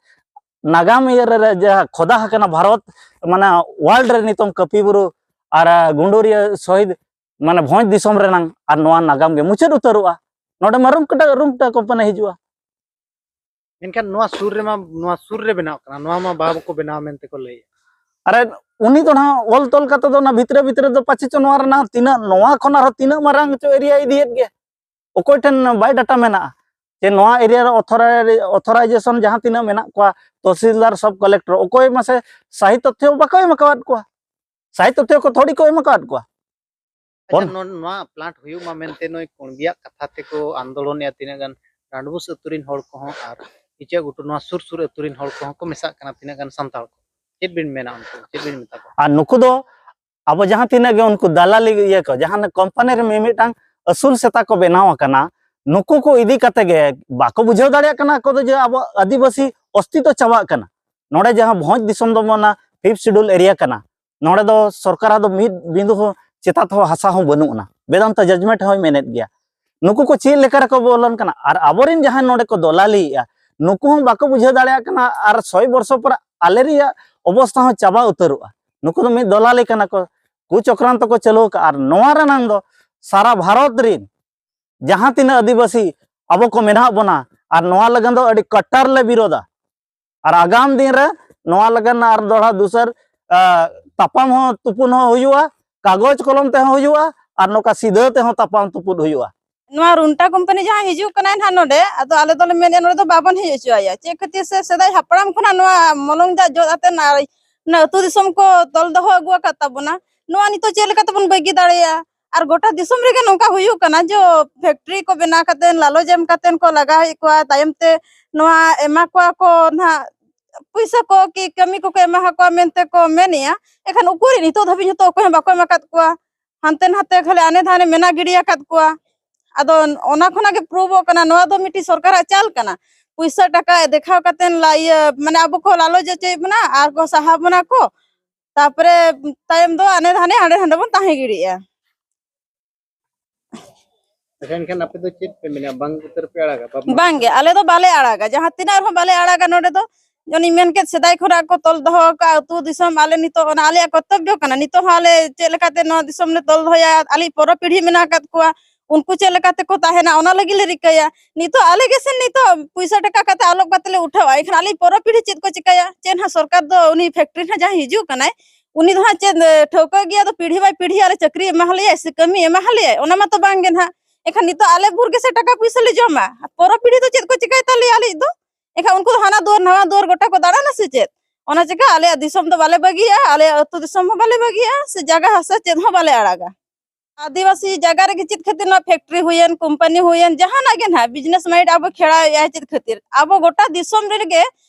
ᱱᱟᱜᱟᱢ ᱤᱭᱟᱹ ᱨᱮ, ᱨᱮ ᱡᱟᱦᱟᱸ ᱠᱷᱚᱫᱟ ᱟᱠᱟᱱᱟ ᱵᱷᱟᱨᱚᱛ, ᱢᱟᱱᱮ, ᱣᱟᱨᱞᱰ ᱨᱮ ᱱᱤᱛᱚᱝ ᱠᱟᱹᱯᱤ ᱵᱩᱨᱩ ᱟᱨ ᱜᱩᱸᱰᱩᱨᱤᱭᱟᱹ ᱥᱚᱦᱤᱫ, ᱢᱟᱱᱮ, ᱵᱷᱚᱸᱡᱽ ᱫᱤᱥᱚᱢ ᱨᱮᱱᱟᱝ, ᱟᱨ ᱱᱚᱣᱟ ᱱᱟᱜᱟᱢ ᱜᱮ ᱢᱩᱪᱟᱹᱫ ᱩᱛᱟᱹᱨᱚᱜᱼᱟ᱾ ᱱᱚᱰᱮ ᱢᱟ ᱨᱩᱝᱴᱟ, ᱨᱩᱝᱴᱟ ᱠᱳᱢᱯᱟᱱᱤ ᱦᱤᱡᱩᱜᱼᱟ᱾ ᱢᱮᱱᱠᱷᱟᱱ ᱱᱚᱣᱟ ᱥᱩᱨ ᱨᱮᱢᱟ, ᱱᱚᱣᱟ ᱥᱩᱨ ᱨᱮ ᱵᱮᱱᱟᱣ ᱠᱟᱱᱟ, ᱱᱚᱣᱟ ᱢᱟ ᱵᱟᱵᱚ ᱠᱚ ᱵᱮᱱᱟᱣᱟ ᱢᱮᱱᱛᱮ ᱠᱚ ᱞᱟᱹᱭᱮᱫ᱾ ᱟᱨᱮ, ᱩᱱᱤ ᱫᱚ ᱱᱟᱦᱟᱜ ᱚᱞ ᱛᱚᱞ ᱠᱟᱛᱮ ᱫᱚ ᱚᱱᱟ ᱵᱷᱤᱛᱨᱤ ᱵᱷᱤᱛᱨᱤ ᱫᱚ ᱯᱟᱪᱮ ᱪᱚ ᱱᱚᱣᱟ ᱨᱮᱱᱟᱜ ᱛᱤᱱᱟᱹᱜ, ᱱᱚᱣᱟ ᱠᱷᱚᱱ ᱟᱨᱦᱚᱸ ᱛᱤᱱᱟᱹᱜ ᱢᱟᱨᱟᱝ ᱪᱚ ᱮᱨᱤᱭᱟ ᱤᱫᱤᱭᱮᱫ ᱜᱮ᱾ ᱚᱠᱚᱭ ᱴᱷᱮᱱ ᱵᱟᱭᱳᱰᱟᱴᱟ ᱢᱮᱱᱟᱜᱼᱟ ᱡᱮ ᱱᱚᱣᱟ ᱮᱨᱤᱭᱟ ᱨᱮ ᱚᱛᱷᱚᱨᱟᱭ-, ᱚᱛᱷᱚᱨᱟᱭᱡᱮᱥᱚᱱ ᱡᱟᱦᱟᱸ ᱛᱤᱱᱟᱹᱜ ᱢᱮᱱᱟᱜ ᱠᱚᱣᱟ, ᱛᱚᱦᱥᱤᱞᱫᱟᱨ, ᱥᱟᱵ ᱠᱟᱞᱮᱠᱴᱚᱨ, ᱚᱠᱚᱭ ᱢᱟᱥᱮ ᱥᱟᱦᱤ ᱛᱚᱛᱷᱭᱚ ᱵᱟᱠᱚ ᱮᱢ ᱟᱠᱟᱣᱟᱫ ᱠᱚᱣᱟ᱾ ᱥᱟᱦᱤ ᱛᱚᱛᱷᱭᱚ ᱠᱚ ᱛᱷᱚᱲᱤ ᱠᱚ ᱮᱢ ᱟᱠᱟᱣᱟᱫ ᱠᱚᱣᱟ᱾ ᱟᱪᱪᱷᱟ, ᱵᱚᱱ- ᱱᱚ-, ᱱᱚᱣᱟ ᱯᱞᱟᱱᱴ ᱦᱩᱭᱩᱜ ᱢᱟ ᱢᱮᱱᱛᱮ ᱱᱩᱭ ᱠᱩᱬᱵᱤᱭᱟᱜ ᱠᱟᱛᱷᱟ ᱛᱮᱠᱚ ᱟᱱᱫᱳᱞᱚᱱᱮᱜᱼᱟ ᱛᱤᱱᱟᱹᱜ ᱜᱟᱱ ᱰᱟᱸᱰᱵᱳᱥ ᱟᱹᱛᱩ ᱨᱤᱱ ᱦᱚᱲ ᱠᱚᱦᱚᱸ ᱟᱨ ᱤᱪᱟᱹᱜ ᱜᱷᱩᱴᱩ ᱱᱚᱣᱟ ᱥᱩᱨ ᱥᱩᱨ ᱟᱹᱛᱩ ᱨᱤᱱ ᱦᱚᱲ ᱠᱚᱦᱚᱸ ᱠᱚ ᱢᱮᱥᱟᱜ ᱠᱟᱱᱟ ᱛᱤᱱᱟᱹᱜ ᱜᱟᱱ ᱥᱟᱱᱛᱟᱲ ᱠᱚ᱾ ᱪᱮᱫ ᱵᱤᱱ ᱢᱮᱱᱟ ᱩᱱᱠᱩ? ᱪᱮᱫ ᱵᱤᱱ ᱢᱮᱛᱟ ᱠᱚᱣᱟ? ᱟᱨ ᱱᱩᱠᱩ ᱫᱚ ᱟᱵᱚ ᱡᱟᱦᱟᱸ ᱛᱤᱱᱟᱹᱜ ᱜᱮ ᱩᱱᱠᱩ ᱫᱟᱞᱟᱞᱤ ᱤᱭᱟᱹ ᱠᱚ, ᱡᱟᱦᱟᱸ ᱠᱳᱢᱯᱟᱱᱤ ᱨᱮ ᱢᱤᱢᱤᱫᱴᱟᱝ ᱟᱹᱥᱩᱞ ᱥᱮᱛᱟ ᱠᱚ ᱵᱮᱱᱟᱣ ᱟᱠᱟᱱᱟ, ᱱᱩᱠᱩ ᱠᱚ ᱤᱫᱤ ᱠᱟᱛᱮ ᱜᱮ ᱵᱟᱠᱚ ᱵᱩᱡᱷᱟᱹᱣ ᱫᱟᱲᱮᱭᱟᱜ ᱠᱟᱱᱟ ᱟᱠᱚ ᱫᱚ ᱡᱮ ᱟᱵᱚ ᱟᱹᱫᱤᱵᱟᱹᱥᱤ ᱚᱥᱛᱤᱛᱚ ᱪᱟᱵᱟᱜ ᱠᱟᱱᱟ᱾ ᱱᱚᱰᱮ ᱡᱟᱦᱟᱸ ᱵᱷᱚᱸᱡᱽ ᱫᱤᱥᱚᱢ ᱫᱚ ᱢᱟᱱᱟ ᱯᱷᱤᱯᱛᱷ ᱥᱤᱰᱩᱞ ᱮᱨᱤᱭᱟ ᱠᱟᱱᱟ, ᱱᱚᱰᱮ ᱫᱚ ᱥᱚᱨᱠᱟᱨᱟᱜ ᱫᱚ ᱢᱤᱫ ᱵᱤᱸᱫᱩ ᱦᱚᱸ ᱪᱮᱛᱟᱛ ᱦᱚᱸ ᱦᱟᱥᱟ ᱦᱚᱸ ᱵᱟᱹᱱᱩᱜ ᱟᱱᱟ᱾ ᱵᱮᱫᱟᱱᱛᱟ ᱡᱟᱡᱽᱢᱮᱱᱴ ᱦᱚᱸᱭ ᱢᱮᱱᱮᱫ ᱜᱮᱭᱟ᱾ ᱱᱩᱠᱩ ᱠᱚ ᱪᱮᱫ ᱞᱮᱠᱟ ᱨᱮᱠᱚ ᱵᱚᱞᱚᱱ ᱠᱟᱱᱟ? ᱟᱨ ᱟᱵᱚᱨᱮᱱ ᱡᱟᱦᱟᱸᱭ ᱱᱚᱰᱮ ᱠᱚ ᱫᱚᱞᱟᱞᱤᱭᱮᱜᱼᱟ, ᱱᱩᱠᱩ ᱦᱚᱸ ᱵᱟᱠᱚ ᱵᱩᱡᱷᱟᱹᱣ ᱫᱟᱲᱮᱭᱟᱜ ᱠᱟᱱᱟ᱾ ᱟᱨ ᱥᱚᱭ ᱵᱚᱨᱥᱚ ᱯᱚᱨᱮ ᱟᱞᱮ ᱨᱮᱭᱟᱜ ᱚᱵᱚᱥᱛᱷᱟ ᱦᱚᱸ ᱪᱟᱵᱟ ᱩᱛᱟᱹᱨᱚᱜᱼᱟ᱾ ᱱᱩᱠᱩ ᱫᱚ ᱢᱤᱫ ᱫᱚᱞᱟᱞᱤ ᱠᱟᱱᱟ ᱠᱚ, ᱠᱩᱪᱚᱠᱨᱟᱱᱛᱚ ᱠᱚ ᱪᱟᱹᱞᱩ ᱟᱠᱟᱫᱼᱟ᱾ ᱟᱨ ᱱᱚᱣᱟ ᱨᱮᱱᱟᱝ ᱫᱚ ᱥᱟᱨᱟ ᱵᱷᱟᱨᱚᱛ ᱨᱤᱱ ᱡᱟᱦᱟᱸ ᱛᱤᱱᱟᱹᱜ ᱟᱹᱫᱤᱵᱟᱹᱥᱤ ᱟᱵᱚ ᱠᱚ ᱢᱮᱱᱟᱜ ᱵᱚᱱᱟ, ᱟᱨ ᱱᱚᱣᱟ ᱞᱟᱹᱜᱤᱫ ᱫᱚ ᱟᱹᱰᱤ ᱠᱟᱴᱴᱟᱨ ᱞᱮ ᱵᱤᱨᱳᱫᱟ᱾ ᱟᱨ ᱟᱜᱟᱢ ᱫᱤᱱ ᱨᱮ ᱱᱚᱣᱟ ᱞᱟᱹᱜᱤᱫ ᱟᱨ ᱫᱚᱦᱲᱟ ᱫᱩᱥᱟᱹᱨ, ᱟ, ᱛᱟᱯᱟᱢ ᱦᱚᱸ ᱛᱩᱯᱩᱱ ᱦᱚᱸ ᱦᱩᱭᱩᱜᱼᱟ, ᱠᱟᱜᱚᱡᱽ ᱠᱚᱞᱚᱢ ᱛᱮᱦᱚᱸ ᱦᱩᱭᱩᱜᱼᱟ, ᱟᱨ ᱱᱚᱝᱠᱟ ᱥᱤᱫᱷᱟᱹ ᱛᱮᱦᱚᱸ ᱛᱟᱯᱟᱢ ᱛᱩᱯᱩᱫ ᱦᱩᱭᱩᱜᱼᱟ᱾ ᱱᱚᱣᱟ ᱨᱩᱱᱴᱟ ᱠᱳᱢᱯᱟᱱᱤ ᱡᱟᱦᱟᱸ ᱦᱤᱡᱩᱜ ᱠᱟᱱᱟᱭ ᱱᱟᱦᱟᱜ ᱱᱚᱰᱮ, ᱟᱫᱚ ᱟᱞᱮ ᱫᱚᱞᱮ ᱢᱮᱱᱮᱫᱼᱟ ᱱᱚᱰᱮ ᱫᱚ ᱵᱟᱵᱚᱱ ᱦᱮᱡ ᱦᱚᱪᱚ ᱟᱭᱟ᱾ ᱪᱮᱫ ᱠᱷᱟᱹᱛᱤᱨ ᱥᱮ ᱥᱮᱫᱟᱭ ᱦᱟᱯᱲᱟᱢ ᱠᱷᱚᱱᱟᱜ ᱱᱚᱣᱟ ᱢᱚᱞᱚᱝ ᱫᱟᱜ ᱡᱚᱫ ᱟᱛᱮ ᱟᱨ ᱚᱱᱟ ᱟᱹᱛᱩ ᱫᱤᱥᱚᱢ ᱠᱚ ᱛᱚᱞ ᱫᱚᱦᱚ ᱟᱹᱜᱩ ᱟᱠᱟᱫ ᱛᱟᱵᱚᱱᱟ, ᱱᱚᱣᱟ ᱱᱤᱛᱚᱜ ᱪᱮᱫ ᱞᱮᱠᱟ ᱛᱮᱵᱚᱱ ᱵᱟᱹᱜᱤ ᱫᱟᱲᱮᱭᱟᱜᱼᱟ? ᱟᱨ ᱜᱚᱴᱟ ᱫᱤᱥᱚᱢ ᱨᱮᱜᱮ ᱱᱚᱝᱠᱟ ᱦᱩᱭᱩᱜ ᱠᱟᱱᱟ ᱡᱮ ᱯᱷᱮᱠᱴᱨᱤ ᱠᱚ ᱵᱮᱱᱟᱣ ᱠᱟᱛᱮ ᱞᱟᱞᱚᱪ ᱮᱢ ᱠᱟᱛᱮ ᱠᱚ ᱞᱟᱜᱟᱣᱮᱫ ᱠᱚᱣᱟ, ᱛᱟᱭᱚᱢ ᱛᱮ ᱱᱚᱣᱟ ᱮᱢᱟ ᱠᱚᱣᱟ ᱠᱚ ᱱᱟᱦᱟᱜ ᱯᱩᱭᱥᱟᱹ ᱠᱚ ᱠᱤ ᱠᱟᱹᱢᱤ ᱠᱚᱠᱚ ᱮᱢᱟ ᱠᱚᱣᱟ ᱢᱮᱱᱛᱮ ᱠᱚ ᱢᱮᱱᱮᱜᱼᱟ᱾ ᱮᱱᱠᱷᱟᱱ ᱩᱠᱩᱨ ᱱᱤᱛᱚᱜ ᱫᱷᱟᱹᱵᱤᱡ ᱦᱚᱸᱛᱚ ᱚᱠᱚᱭ ᱦᱚᱸ ᱵᱟᱠᱚ ᱮᱢ ᱟᱠᱟᱫ ᱠᱚᱣᱟ᱾ ᱦᱟᱱᱛᱮ ᱱᱟᱛᱮ ᱠᱷᱟᱹᱞᱤ ᱟᱱᱮ ᱫᱷᱟᱱᱮ ᱢᱮᱱᱟᱜ ᱜᱤᱰᱤ ᱟᱠᱟᱫ ᱠᱚᱣᱟ᱾ ᱟᱫᱚ ᱚᱱᱟ ᱠᱷᱚᱱᱟᱜ ᱜᱮ ᱯᱨᱩᱵᱷᱚᱜ ᱠᱟᱱᱟ ᱱᱚᱣᱟ ᱫᱚ ᱢᱤᱫᱴᱤᱡ ᱥᱚᱨᱠᱟᱨᱟᱜ ᱪᱟᱞ ᱠᱟᱱᱟ, ᱯᱩᱭᱥᱟᱹ ᱴᱟᱠᱟ ᱫᱮᱠᱷᱟᱣ ᱠᱟᱛᱮ ᱞᱟ-, ᱤᱭᱟᱹ ᱢᱟᱱᱮ ᱟᱵᱚ ᱠᱚ ᱞᱟᱞᱚᱪ ᱦᱚᱪᱚᱭᱮᱫ ᱵᱚᱱᱟ ᱟᱨ ᱠᱚ ᱥᱟᱦᱟ ᱵᱚᱱᱟ ᱠᱚ, ᱛᱟᱯᱚᱨᱮ ᱛᱟᱭᱚᱢ ᱫᱚ ᱟᱱᱮ ᱫᱷᱟᱱᱮ ᱦᱟᱸᱰᱮ ᱱᱟᱰᱮ ᱵᱚᱱ ᱛᱟᱦᱮᱸ ᱜᱤᱰᱤᱜᱼᱟ᱾ ᱟᱪᱪᱷᱟ, ᱮᱱᱠᱷᱟᱱ ᱟᱯᱮ ᱫᱚ ᱪᱮᱫ ᱯᱮ ᱢᱮᱱᱟ, ᱵᱟᱝ ᱩᱛᱟᱹᱨ ᱯᱮ ᱟᱲᱟᱜᱟ? ᱵᱟᱯᱞᱟ ᱵᱟᱝᱜᱮ, ᱟᱞᱮ ᱫᱚ ᱵᱟᱞᱮ ᱟᱲᱟᱜᱟ, ᱡᱟᱦᱟᱸ ᱛᱤᱱᱟᱹᱜ ᱨᱮᱦᱚᱸ ᱵᱟᱞᱮ ᱟᱲᱟᱜᱟ᱾ ᱱᱚᱰᱮ ᱫᱚ ᱡᱚᱱᱤᱧ ᱢᱮᱱ ᱠᱮᱫ, ᱥᱮᱫᱟᱭ ᱠᱷᱚᱱᱟᱜ ᱠᱚ ᱛᱚᱞ ᱫᱚᱦᱚ ᱟᱠᱟᱫ ᱟᱹᱛᱩ ᱫᱤᱥᱚᱢ, ᱟᱞᱮ ᱱᱤᱛᱚᱜ ᱚᱱᱟ ᱟᱞᱮᱭᱟᱜ ᱠᱚᱨᱛᱚᱵᱽᱵᱚ ᱠᱟᱱᱟ᱾ ᱱᱤᱛᱚᱜ ᱦᱚᱸ ᱟᱞᱮ ᱪᱮᱫ ᱞᱮᱠᱟᱛᱮ ᱱᱚᱣᱟ ᱫᱤᱥᱚᱢ ᱞᱮ ᱛᱚᱞ ᱫᱚᱦᱚᱭᱟ, ᱟᱞᱮ ᱯᱚᱨᱚ ᱯᱤᱲᱦᱤ ᱢᱮᱱᱟᱜ ᱟᱠᱟᱫ ᱠᱚᱣᱟ, ᱩᱱᱠᱩ ᱪᱮᱫ ᱞᱮᱠᱟ ᱛᱮᱠᱚ ᱛᱟᱦᱮᱱᱟ, ᱚᱱᱟ ᱞᱟᱹᱜᱤᱫ ᱞᱮ ᱨᱤᱠᱟᱹᱭᱟ᱾ ᱱᱤᱛᱚᱜ ᱟᱞᱮ ᱜᱮᱥᱮ ᱱᱤᱛᱚᱜ ᱯᱩᱭᱥᱟᱹ ᱴᱟᱠᱟ ᱠᱟᱛᱮ ᱟᱞᱚᱯ ᱠᱟᱛᱮ ᱞᱮ ᱩᱴᱷᱟᱹᱣᱟ, ᱮᱱᱠᱷᱟᱱ ᱟᱞᱮ ᱯᱚᱨᱚ ᱯᱤᱲᱦᱤ ᱪᱮᱫ ᱠᱚ ᱪᱤᱠᱟᱹᱭᱟ? ᱪᱮᱫ ᱦᱟᱸᱜ ᱥᱚᱨᱠᱟᱨ ᱫᱚ ᱩᱱᱤ factory ᱦᱟᱸᱜ ᱡᱟᱦᱟᱸᱭ ᱦᱤᱡᱩᱜ ᱠᱟᱱᱟᱭ, ᱩᱱᱤ ᱫᱚ ᱦᱟᱸᱜ ᱪᱮᱫ, ᱮ, ᱴᱷᱟᱹᱣᱠᱟᱹ ᱜᱮᱭᱟ ᱫᱚ ᱯᱤᱲᱦᱤ ᱵᱟᱭ ᱯᱤᱲᱦᱤ ᱟᱞᱮ ᱪᱟᱹᱠᱨᱤ ᱮᱢᱟ ᱦᱟᱞᱮᱭᱟᱭ ᱥᱮ ᱠᱟᱹᱢᱤ ᱮᱢᱟ ᱦᱟᱞᱮᱭᱟᱭ? ᱚᱱᱟ ᱢᱟᱛᱚ ᱵᱟᱝ ᱜᱮ ᱱᱟᱦᱟᱜ᱾ ᱮᱱᱠᱷᱟᱱ ᱱᱤᱛᱚᱜ ᱟᱞᱮ ᱵᱷᱳᱨ ᱜᱮᱥᱮ ᱴᱟᱠᱟ ᱯᱩᱭᱥᱟᱹ ᱞᱮ ᱡᱚᱢᱟ, ᱯᱚᱨᱚ ᱯᱤᱲᱦᱤ ᱫᱚ ᱪᱮᱫ ᱠᱚ ᱪᱤᱠᱟᱹᱭ ᱛᱟᱞᱮᱭᱟ ᱟᱞᱮᱭᱤᱡ ᱫᱚ? ᱮᱱᱠᱷᱟᱱ ᱩᱱᱠᱩ ᱫᱚ ᱦᱟᱱᱟ ᱫᱩᱣᱟᱹᱨ ᱱᱟᱣᱟ ᱫᱩᱣᱟᱹᱨ ᱜᱚᱴᱟ ᱠᱚ ᱫᱟᱬᱟᱱᱟ ᱥᱮ ᱪᱮᱫ? ᱚᱱᱟ ᱪᱤᱠᱟᱹ ᱟᱞᱮᱭᱟᱜ ᱫᱤᱥᱚᱢ ᱫᱚ ᱵᱟᱞᱮ ᱵᱟᱹᱜᱤᱭᱟ, ᱟᱞᱮᱭᱟᱜ ᱟᱹᱛᱩ ᱫᱤᱥᱚᱢ ᱦᱚᱸ ᱵᱟᱞᱮ ᱵᱟᱹᱜᱤᱭᱟ, ᱥᱮ ᱡᱟᱭᱜᱟ ᱦᱟᱥᱟ ᱪᱮᱫ ᱦᱚᱸ ᱵᱟᱞᱮ ᱟᱲᱟᱜᱟ᱾ ᱟᱹᱫᱤᱵᱟᱹᱥᱤ ᱡᱟᱭᱜᱟ ᱨᱮᱜᱮ ᱪᱮᱫ ᱠᱷᱟᱹᱛᱤᱨ ᱱᱚᱣᱟ factory ᱦᱩᱭᱮᱱ, company ᱦᱩᱭᱮᱱ, ᱡᱟᱦᱟᱱᱟᱜ ᱜᱮ ᱱᱟᱦᱟᱜ business mind ᱟᱵᱚ ᱠᱷᱮᱲᱟᱣᱮᱫᱼᱟ ᱪᱮᱫ ᱠᱷᱟᱹᱛᱤᱨ? ᱟᱵᱚ ᱜᱚᱴᱟ ᱫᱤᱥᱚᱢ ᱨᱮᱜᱮ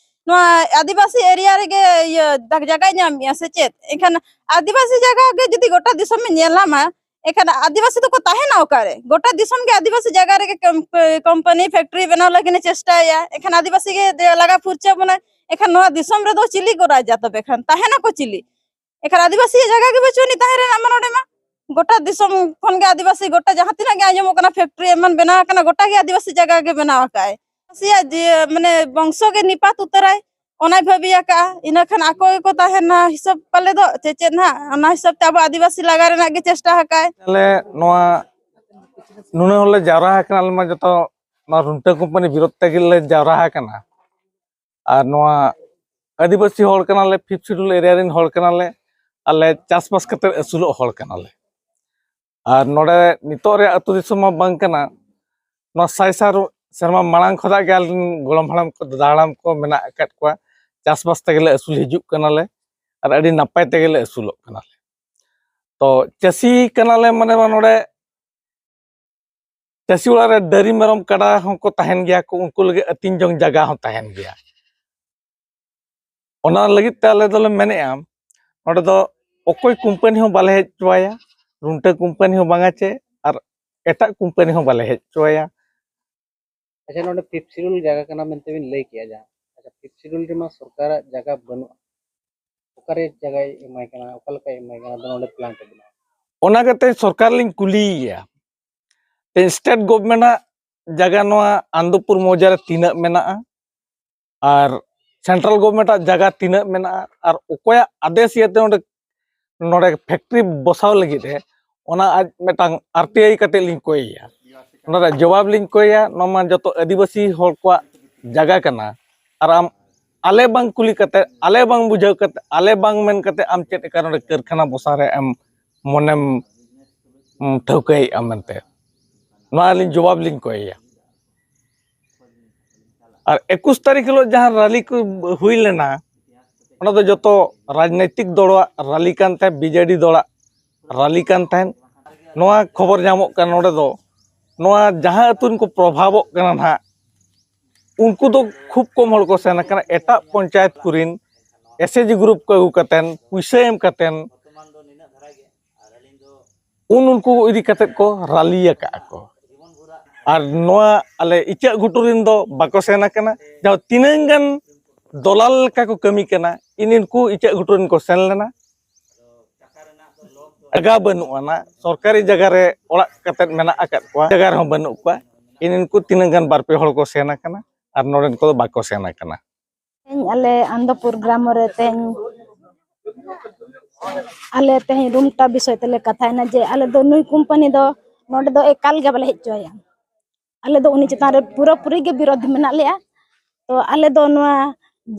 ᱱᱚᱣᱟ ᱟᱹᱫᱤᱵᱟᱹᱥᱤ area ᱨᱮᱜᱮ ᱤᱭᱟᱹ ᱫᱟᱜ ᱡᱟᱭᱜᱟᱭ ᱧᱟᱢᱮᱫᱼᱟ ᱥᱮ ᱪᱮᱫ? ᱮᱱᱠᱷᱟᱱ ᱟᱹᱫᱤᱵᱟᱹᱥᱤ ᱡᱟᱭᱜᱟ ᱜᱮ ᱡᱩᱫᱤ ᱜᱚᱴᱟ ᱫᱤᱥᱚᱢ ᱮ ᱧᱮᱞ ᱧᱟᱢᱟ, ᱮᱱᱠᱷᱟᱱ ᱟᱹᱫᱤᱵᱟᱹᱥᱤ ᱫᱚᱠᱚ ᱛᱟᱦᱮᱱᱟ ᱚᱠᱟᱨᱮ? ᱜᱚᱴᱟ ᱫᱤᱥᱚᱢ ᱜᱮ ᱟᱹᱫᱤᱵᱟᱹᱥᱤ ᱡᱟᱭᱜᱟ ᱨᱮᱜᱮ ᱠᱚᱢ-, company factory ᱵᱮᱱᱟᱣ ᱞᱟᱹᱜᱤᱫ ᱮ ᱪᱮᱥᱴᱟᱭᱟ, ᱮᱱᱠᱷᱟᱱ ᱟᱹᱫᱤᱵᱟᱹᱥᱤ ᱜᱮ ᱫᱮ-, ᱞᱟᱜᱟ ᱯᱷᱩᱨᱪᱟᱹ ᱵᱚᱱᱟᱭ, ᱮᱱᱠᱷᱟᱱ ᱱᱚᱣᱟ ᱫᱤᱥᱚᱢ ᱨᱮᱫᱚ ᱪᱤᱞᱤ ᱠᱚ ᱨᱟᱡᱟ ᱛᱚᱵᱮ ᱠᱷᱟᱱ? ᱛᱟᱦᱮᱱᱟᱠᱚ ᱪᱤᱞᱤ? ᱮᱱᱠᱷᱟᱱ ᱟᱹᱫᱤᱵᱟᱹᱥᱤᱭᱟᱜ ᱡᱟᱭᱜᱟ ᱜᱮ ᱵᱟᱹᱪᱩᱜ ᱟᱹᱱᱤᱡ ᱛᱟᱦᱮᱸ ᱨᱮᱱᱟᱜ ᱢᱟ ᱱᱚᱰᱮ ᱢᱟ᱾ ᱜᱚᱴᱟ ᱫᱤᱥᱚᱢ ᱠᱷᱚᱱ ᱜᱮ ᱟᱹᱫᱤᱵᱟᱹᱥᱤ, ᱜᱚᱴᱟ ᱡᱟᱦᱟᱸ ᱛᱤᱱᱟᱹᱜ ᱜᱮ ᱟᱸᱡᱚᱢᱚᱜ ᱠᱟᱱᱟ factory ᱮᱢᱟᱱ ᱵᱮᱱᱟᱣ ᱟᱠᱟᱱᱟ, ᱜᱚᱴᱟ ᱜᱮ ᱟᱹᱫᱤᱵᱟᱹᱥᱤ ᱡᱟᱭᱜᱟ ᱜᱮ ᱵᱮᱱᱟᱣ ᱟᱠᱟᱫ ᱟᱭ᱾ ᱟᱹᱫᱤᱵᱟᱹᱥᱤᱭᱟᱜ ᱡᱮ, ᱢᱟᱱᱮ, ᱵᱚᱝᱥᱚ ᱜᱮ ᱱᱤᱯᱟᱛ ᱩᱛᱟᱹᱨᱟᱭ, ᱚᱱᱟᱭ ᱵᱷᱟᱹᱵᱤ ᱟᱠᱟᱫᱼᱟ᱾ ᱤᱱᱟᱹ ᱠᱷᱟᱱ ᱟᱠᱚ ᱜᱮᱠᱚ ᱛᱟᱦᱮᱱᱟ ᱦᱤᱥᱟᱹᱵ ᱯᱟᱞᱮ ᱫᱚ, ᱪᱮ ᱪᱮᱫ ᱱᱟᱦᱟᱜ, ᱚᱱᱟ ᱦᱤᱥᱟᱹᱵ ᱛᱮ ᱟᱵᱚ ᱟᱹᱫᱤᱵᱟᱹᱥᱤ ᱞᱟᱜᱟ ᱨᱮᱱᱟᱜ ᱜᱮ ᱪᱮᱥᱴᱟ ᱟᱠᱟᱫ ᱟᱭ᱾ ᱟᱞᱮ ᱱᱚᱣᱟ ᱱᱩᱱᱟᱹᱜ ᱦᱚᱲᱞᱮ ᱡᱟᱣᱨᱟ ᱟᱠᱟᱱᱟ, ᱟᱞᱮ ᱢᱟ ᱡᱚᱛᱚ ᱱᱚᱣᱟ ᱨᱩᱱᱴᱟᱹ company ᱵᱤᱨᱳᱫᱷ ᱛᱮᱜᱮ ᱞᱮ ᱡᱟᱣᱨᱟ ᱟᱠᱟᱱᱟ᱾ ᱟᱨ ᱱᱚᱣᱟ ᱟᱹᱫᱤᱵᱟᱹᱥᱤ ᱦᱚᱲ ᱠᱟᱱᱟᱞᱮ, fifth schedule area ᱨᱮᱱ ᱦᱚᱲ ᱠᱟᱱᱟᱞᱮ, ᱟᱞᱮ ᱪᱟᱥᱵᱟᱥ ᱠᱟᱛᱮ ᱟᱹᱥᱩᱞᱚᱜ ᱦᱚᱲ ᱠᱟᱱᱟᱞᱮ᱾ ᱟᱨ ᱱᱚᱰᱮ ᱱᱤᱛᱚᱜ ᱨᱮᱭᱟᱜ ᱟᱹᱛᱩ ᱫᱤᱥᱚᱢ ᱢᱟ ᱵᱟᱝ ᱠᱟᱱᱟ, ᱱᱚᱣᱟ ᱥᱟᱭ ᱥᱟᱭ ᱥᱮᱨᱢᱟ ᱢᱟᱲᱟᱝ ᱠᱷᱚᱱᱟᱜ ᱜᱮ ᱟᱞᱮ ᱨᱮᱱ ᱜᱚᱲᱚᱢ ᱦᱟᱲᱟᱢ ᱠᱚ, ᱫᱟᱫᱟ ᱦᱟᱲᱟᱢ ᱠᱚ ᱢᱮᱱᱟᱜ ᱟᱠᱟᱫ ᱠᱚᱣᱟ᱾ ᱪᱟᱥᱵᱟᱥ ᱛᱮᱜᱮᱞᱮ ᱟᱹᱥᱩᱞ ᱦᱤᱡᱩᱜ ᱠᱟᱱᱟᱞᱮ ᱟᱨ ᱟᱹᱰᱤ ᱱᱟᱯᱟᱭ ᱛᱮᱜᱮᱞᱮ ᱟᱹᱥᱩᱞᱚᱜ ᱠᱟᱱᱟᱞᱮ᱾ ᱛᱚ ᱪᱟᱹᱥᱤ ᱠᱟᱱᱟᱞᱮ, ᱢᱟᱱᱮ ᱱᱚᱰᱮ ᱪᱟᱹᱥᱤ ᱚᱲᱟᱜ ᱨᱮ ᱰᱟᱹᱨᱤ ᱢᱮᱨᱚᱢ ᱠᱟᱰᱟ ᱦᱚᱸᱠᱚ ᱛᱟᱦᱮᱱ ᱜᱮᱭᱟ ᱠᱚ, ᱩᱱᱠᱩ ᱞᱟᱹᱜᱤᱫ ᱟᱹᱛᱤᱧ ᱡᱚᱝ ᱡᱟᱭᱜᱟ ᱦᱚᱸ ᱛᱟᱦᱮᱱ ᱜᱮᱭᱟ᱾ ᱚᱱᱟ ᱞᱟᱹᱜᱤᱫ ᱛᱮ ᱟᱞᱮ ᱫᱚᱞᱮ ᱢᱮᱱᱮᱫᱼᱟ, ᱱᱚᱰᱮ ᱫᱚ ᱚᱠᱚᱭ company ᱦᱚᱸ ᱵᱟᱞᱮ ᱦᱮᱡ ᱦᱚᱪᱚᱣᱟᱭᱟ, ᱨᱩᱱᱴᱟᱹ company ᱦᱚᱸ ᱵᱟᱝᱟ ᱪᱮ ᱟᱨ ᱮᱴᱟᱜ company ᱦᱚᱸ ᱵᱟᱞᱮ ᱦᱮᱡ ᱦᱚᱪᱚᱣᱟᱭᱟ᱾ ᱟᱪᱪᱷᱟ, ᱱᱚᱰᱮ fifth schedule ᱡᱟᱭᱜᱟ ᱠᱟᱱᱟ ᱢᱮᱱᱛᱮ ᱵᱤᱱ ᱞᱟᱹᱭ ᱠᱮᱜᱼᱟ ᱡᱟᱦᱟᱸ, ᱟᱪᱪᱷᱟ, fifth schedule ᱨᱮᱢᱟ ᱥᱚᱨᱠᱟᱨᱟᱜ ᱡᱟᱭᱜᱟ ᱵᱟᱹᱱᱩᱜᱼᱟ, ᱚᱠᱟᱨᱮ ᱡᱟᱭᱜᱟᱭ ᱮᱢᱟᱭ ᱠᱟᱱᱟ, ᱚᱠᱟ ᱞᱮᱠᱟᱭ ᱮᱢᱟᱭ ᱠᱟᱱᱟ, ᱟᱫᱚ ᱱᱚᱰᱮ plant ᱮ ᱵᱮᱱᱟᱣᱟ? ᱚᱱᱟ ᱠᱟᱛᱮ ᱥᱚᱨᱠᱟᱨ ᱞᱤᱧ ᱠᱩᱞᱤᱭᱮᱭᱟ, ᱛᱮ state government ᱟᱜ ᱡᱟᱭᱜᱟ ᱱᱚᱣᱟ ᱟᱱᱚᱱᱫᱚᱯᱩᱨ ᱢᱚᱣᱡᱟ ᱨᱮ ᱛᱤᱱᱟᱹᱜ ᱢᱮᱱᱟᱜᱼᱟ ᱟᱨ central government ᱟᱜ ᱡᱟᱭᱜᱟ ᱛᱤᱱᱟᱹᱜ ᱢᱮᱱᱟᱜᱼᱟ ᱟᱨ ᱚᱠᱚᱭᱟᱜ ᱟᱫᱮᱥ ᱤᱭᱟᱹᱛᱮ ᱱᱚᱰᱮ, ᱱᱚᱰᱮ factory ᱵᱚᱥᱟᱣ ᱞᱟᱹᱜᱤᱫ ᱮ ᱚᱱᱟ ᱟᱡ ᱢᱤᱫᱴᱟᱝ ᱟᱨ ᱴᱤ ᱟᱭ ᱠᱟᱛᱮ ᱞᱤᱧ ᱠᱚᱭᱮᱭᱟ᱾ ᱚᱱᱟ ᱨᱮᱭᱟᱜ ᱡᱚᱵᱟᱵ ᱞᱤᱧ ᱠᱚᱭᱮᱭᱟ᱾ ᱱᱚᱣᱟ ᱢᱟ ᱡᱚᱛᱚ ᱟᱹᱫᱤᱵᱟᱹᱥᱤ ᱦᱚᱲ ᱠᱚᱣᱟᱜ ᱡᱟᱭᱜᱟ ᱠᱟᱱᱟ, ᱟᱨ ᱟᱢ ᱟᱞᱮ ᱵᱟᱝ ᱠᱩᱞᱤ ᱠᱟᱛᱮ, ᱟᱞᱮ ᱵᱟᱝ ᱵᱩᱡᱷᱟᱹᱣ ᱠᱟᱛᱮ, ᱟᱞᱮ ᱵᱟᱝ ᱢᱮᱱ ᱠᱟᱛᱮ ᱟᱢ ᱪᱮᱫ ᱞᱮᱠᱟ ᱱᱚᱰᱮ ᱠᱟᱹᱨᱠᱷᱟᱱᱟ ᱵᱚᱥᱟᱣ ᱨᱮ ᱟᱢ ᱢᱚᱱᱮᱢ, ᱩᱢ, ᱴᱷᱟᱹᱣᱠᱟᱹᱭᱮᱫᱼᱟ ᱢᱮᱱᱛᱮ? ᱱᱚᱣᱟ ᱟᱹᱞᱤᱧ ᱡᱚᱵᱟᱵ ᱞᱤᱧ ᱠᱚᱭᱮᱭᱟ᱾ ᱟᱨ ᱮᱠᱩᱥ ᱛᱟᱹᱨᱤᱠᱷ ᱦᱤᱞᱳᱜ ᱡᱟᱦᱟᱸ ᱨᱟᱞᱤ ᱠᱚ ᱦᱩᱭ ᱞᱮᱱᱟ, ᱚᱱᱟ ᱫᱚ ᱡᱚᱛᱚ ᱨᱟᱡᱽᱱᱳᱭᱛᱤᱠ ᱫᱚᱞᱟᱜ ᱨᱟᱞᱤ ᱠᱟᱱ ᱛᱟᱦᱮᱸᱫ, ᱵᱤ ᱡᱮ ᱰᱤ ᱫᱚᱞᱟᱜ ᱨᱟᱞᱤ ᱠᱟᱱ ᱛᱟᱦᱮᱸᱫ᱾ ᱱᱚᱣᱟ ᱠᱷᱚᱵᱚᱨ ᱧᱟᱢᱚᱜ ᱠᱟᱱᱟ ᱱᱚᱰᱮ ᱫᱚ, ᱱᱚᱣᱟ ᱡᱟᱦᱟᱸ ᱟᱹᱛᱩ ᱨᱮᱱ ᱠᱚ ᱯᱨᱚᱵᱷᱟᱵᱚᱜ ᱠᱟᱱᱟ ᱱᱟᱦᱟᱜ, ᱩᱱᱠᱩ ᱫᱚ ᱠᱷᱩᱵ ᱠᱚᱢ ᱦᱚᱲ ᱠᱚ ᱥᱮᱱ ᱟᱠᱟᱱᱟ᱾ ᱮᱴᱟᱜ ᱯᱚᱧᱪᱟᱭᱮᱛ ᱠᱚᱨᱮᱱ ᱮᱥ ᱮᱪ ᱡᱤ ᱜᱨᱩᱯ ᱠᱚ ᱟᱹᱜᱩ ᱠᱟᱛᱮᱱ, ᱯᱩᱭᱥᱟᱹ ᱮᱢ ᱠᱟᱛᱮᱱ, ᱩᱱ ᱩᱱᱠᱩ ᱤᱫᱤ ᱠᱟᱛᱮᱫ ᱠᱚ ᱨᱟᱞᱤ ᱟᱠᱟᱫᱼᱟ ᱠᱚ᱾ ᱟᱨ ᱱᱚᱣᱟ ᱟᱞᱮ ᱤᱪᱟᱹᱜ ᱜᱷᱩᱴᱩ ᱨᱮᱱ ᱫᱚ ᱵᱟᱠᱚ ᱥᱮᱱ ᱟᱠᱟᱱᱟ᱾ ᱡᱟᱦᱟᱸ ᱛᱤᱱᱟᱹᱝ ᱜᱟᱱ ᱫᱚᱞᱟᱞ ᱞᱮᱠᱟ ᱠᱚ ᱠᱟᱹᱢᱤ ᱠᱟᱱᱟ, ᱤᱱ ᱩᱱᱠᱩ ᱤᱪᱟᱹᱜ ᱜᱷᱩᱴᱩ ᱨᱮᱱ ᱠᱚ ᱥᱮᱱ ᱞᱮᱱᱟ᱾ ᱡᱟᱭᱜᱟ ᱵᱟᱹᱱᱩᱜ ᱟᱱᱟ, ᱥᱚᱨᱠᱟᱨᱤ ᱡᱟᱭᱜᱟ ᱨᱮ ᱚᱲᱟᱜ ᱠᱟᱛᱮᱫ ᱢᱮᱱᱟᱜ ᱟᱠᱟᱫ ᱠᱚᱣᱟ, ᱡᱟᱭᱜᱟ ᱨᱮᱦᱚᱸ ᱵᱟᱹᱱᱩᱜ ᱠᱚᱣᱟ᱾ ᱤᱱ ᱩᱱᱠᱩ ᱛᱤᱱᱟᱹᱝ ᱜᱟᱱ ᱵᱟᱨ ᱯᱮ ᱦᱚᱲ ᱠᱚ ᱥᱮᱱ ᱟᱠᱟᱱᱟ, ᱟᱨ ᱱᱚᱰᱮᱱ ᱠᱚᱫᱚ ᱵᱟᱠᱚ ᱥᱮᱱ ᱟᱠᱟᱱᱟ᱾ ᱛᱮᱦᱮᱧ ᱟᱞᱮ ᱟᱱᱫᱚᱯᱩᱨ ᱜᱨᱟᱢ ᱨᱮ ᱛᱮᱦᱮᱧ ᱟᱞᱮ ᱛᱮᱦᱮᱧ ᱨᱩᱢᱴᱟ ᱵᱤᱥᱚᱭ ᱛᱮᱞᱮ ᱠᱟᱛᱷᱟᱭᱮᱱᱟ ᱡᱮ ᱟᱞᱮ ᱫᱚ ᱱᱩᱭ ᱠᱳᱢᱯᱟᱱᱤ ᱫᱚ ᱱᱚᱰᱮ ᱫᱚ ᱮᱠᱟᱞ ᱜᱮ ᱵᱟᱞᱮ ᱦᱮᱡ ᱦᱚᱪᱚᱣᱟᱭᱟ᱾ ᱟᱞᱮ ᱫᱚ ᱩᱱᱤ ᱪᱮᱛᱟᱱ ᱨᱮ ᱯᱩᱨᱟᱹᱯᱩᱨᱤ ᱜᱮ ᱵᱤᱨᱳᱫᱷ ᱢᱮᱱᱟᱜ ᱞᱮᱭᱟ᱾ ᱛᱚ ᱟᱞᱮ ᱫᱚ ᱱᱚᱣᱟ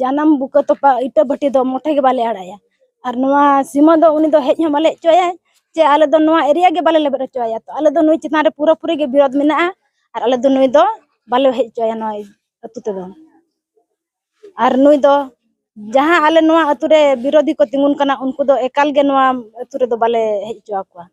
ᱡᱟᱱᱟᱢ ᱵᱩᱠᱟᱹ ᱛᱚᱯᱟ ᱤᱴᱟᱹ ᱵᱷᱟᱹᱴᱤ ᱫᱚ ᱢᱚᱴᱷᱮ ᱜᱮ ᱵᱟᱞᱮ ᱟᱲᱟᱜᱼᱟ᱾ ᱟᱨ ᱱᱚᱣᱟ ᱥᱤᱢᱟᱹ ᱫᱚ ᱩᱱᱤ ᱫᱚ ᱦᱮᱡ ᱦᱚᱸ ᱵᱟᱞᱮ ᱦᱚᱪᱚᱣᱟᱭᱟ ᱡᱮ ᱟᱞᱮ ᱫᱚ ᱱᱚᱣᱟ ᱮᱨᱤᱭᱟ ᱜᱮ ᱵᱟᱞᱮ ᱞᱮᱵᱮᱫ ᱦᱚᱪᱚᱣᱟᱭᱟ᱾ ᱛᱚ ᱟᱞᱮ ᱫᱚ ᱱᱩᱭ ᱪᱮᱛᱟᱱ ᱨᱮ ᱯᱩᱨᱟᱹᱯᱩᱨᱤ ᱜᱮ ᱵᱤᱨᱳᱫᱷ ᱢᱮᱱᱟᱜᱼᱟ, ᱟᱨ ᱟᱞᱮ ᱫᱚ ᱱᱩᱭ ᱫᱚ ᱵᱟᱞᱮ ᱦᱮᱡ ᱦᱚᱪᱚᱣᱟᱭᱟ ᱱᱚᱣᱟ ᱟᱹᱛᱩ ᱛᱮᱫᱚ᱾ ᱟᱨ ᱱᱩᱭ ᱫᱚ ᱡᱟᱦᱟᱸ ᱟᱞᱮ ᱱᱚᱣᱟ ᱟᱹᱛᱩ ᱨᱮ ᱵᱤᱨᱳᱫᱷᱤ ᱠᱚ ᱛᱤᱸᱜᱩᱱ ᱠᱟᱱᱟ, ᱩᱱᱠᱩ ᱫᱚ ᱮᱠᱟᱞ ᱜᱮ ᱱᱚᱣᱟ ᱟᱹᱛᱩ ᱨᱮᱫᱚ ᱵᱟᱞᱮ ᱦᱮᱡ ᱦᱚᱪᱚ ᱟᱠᱚᱣᱟ᱾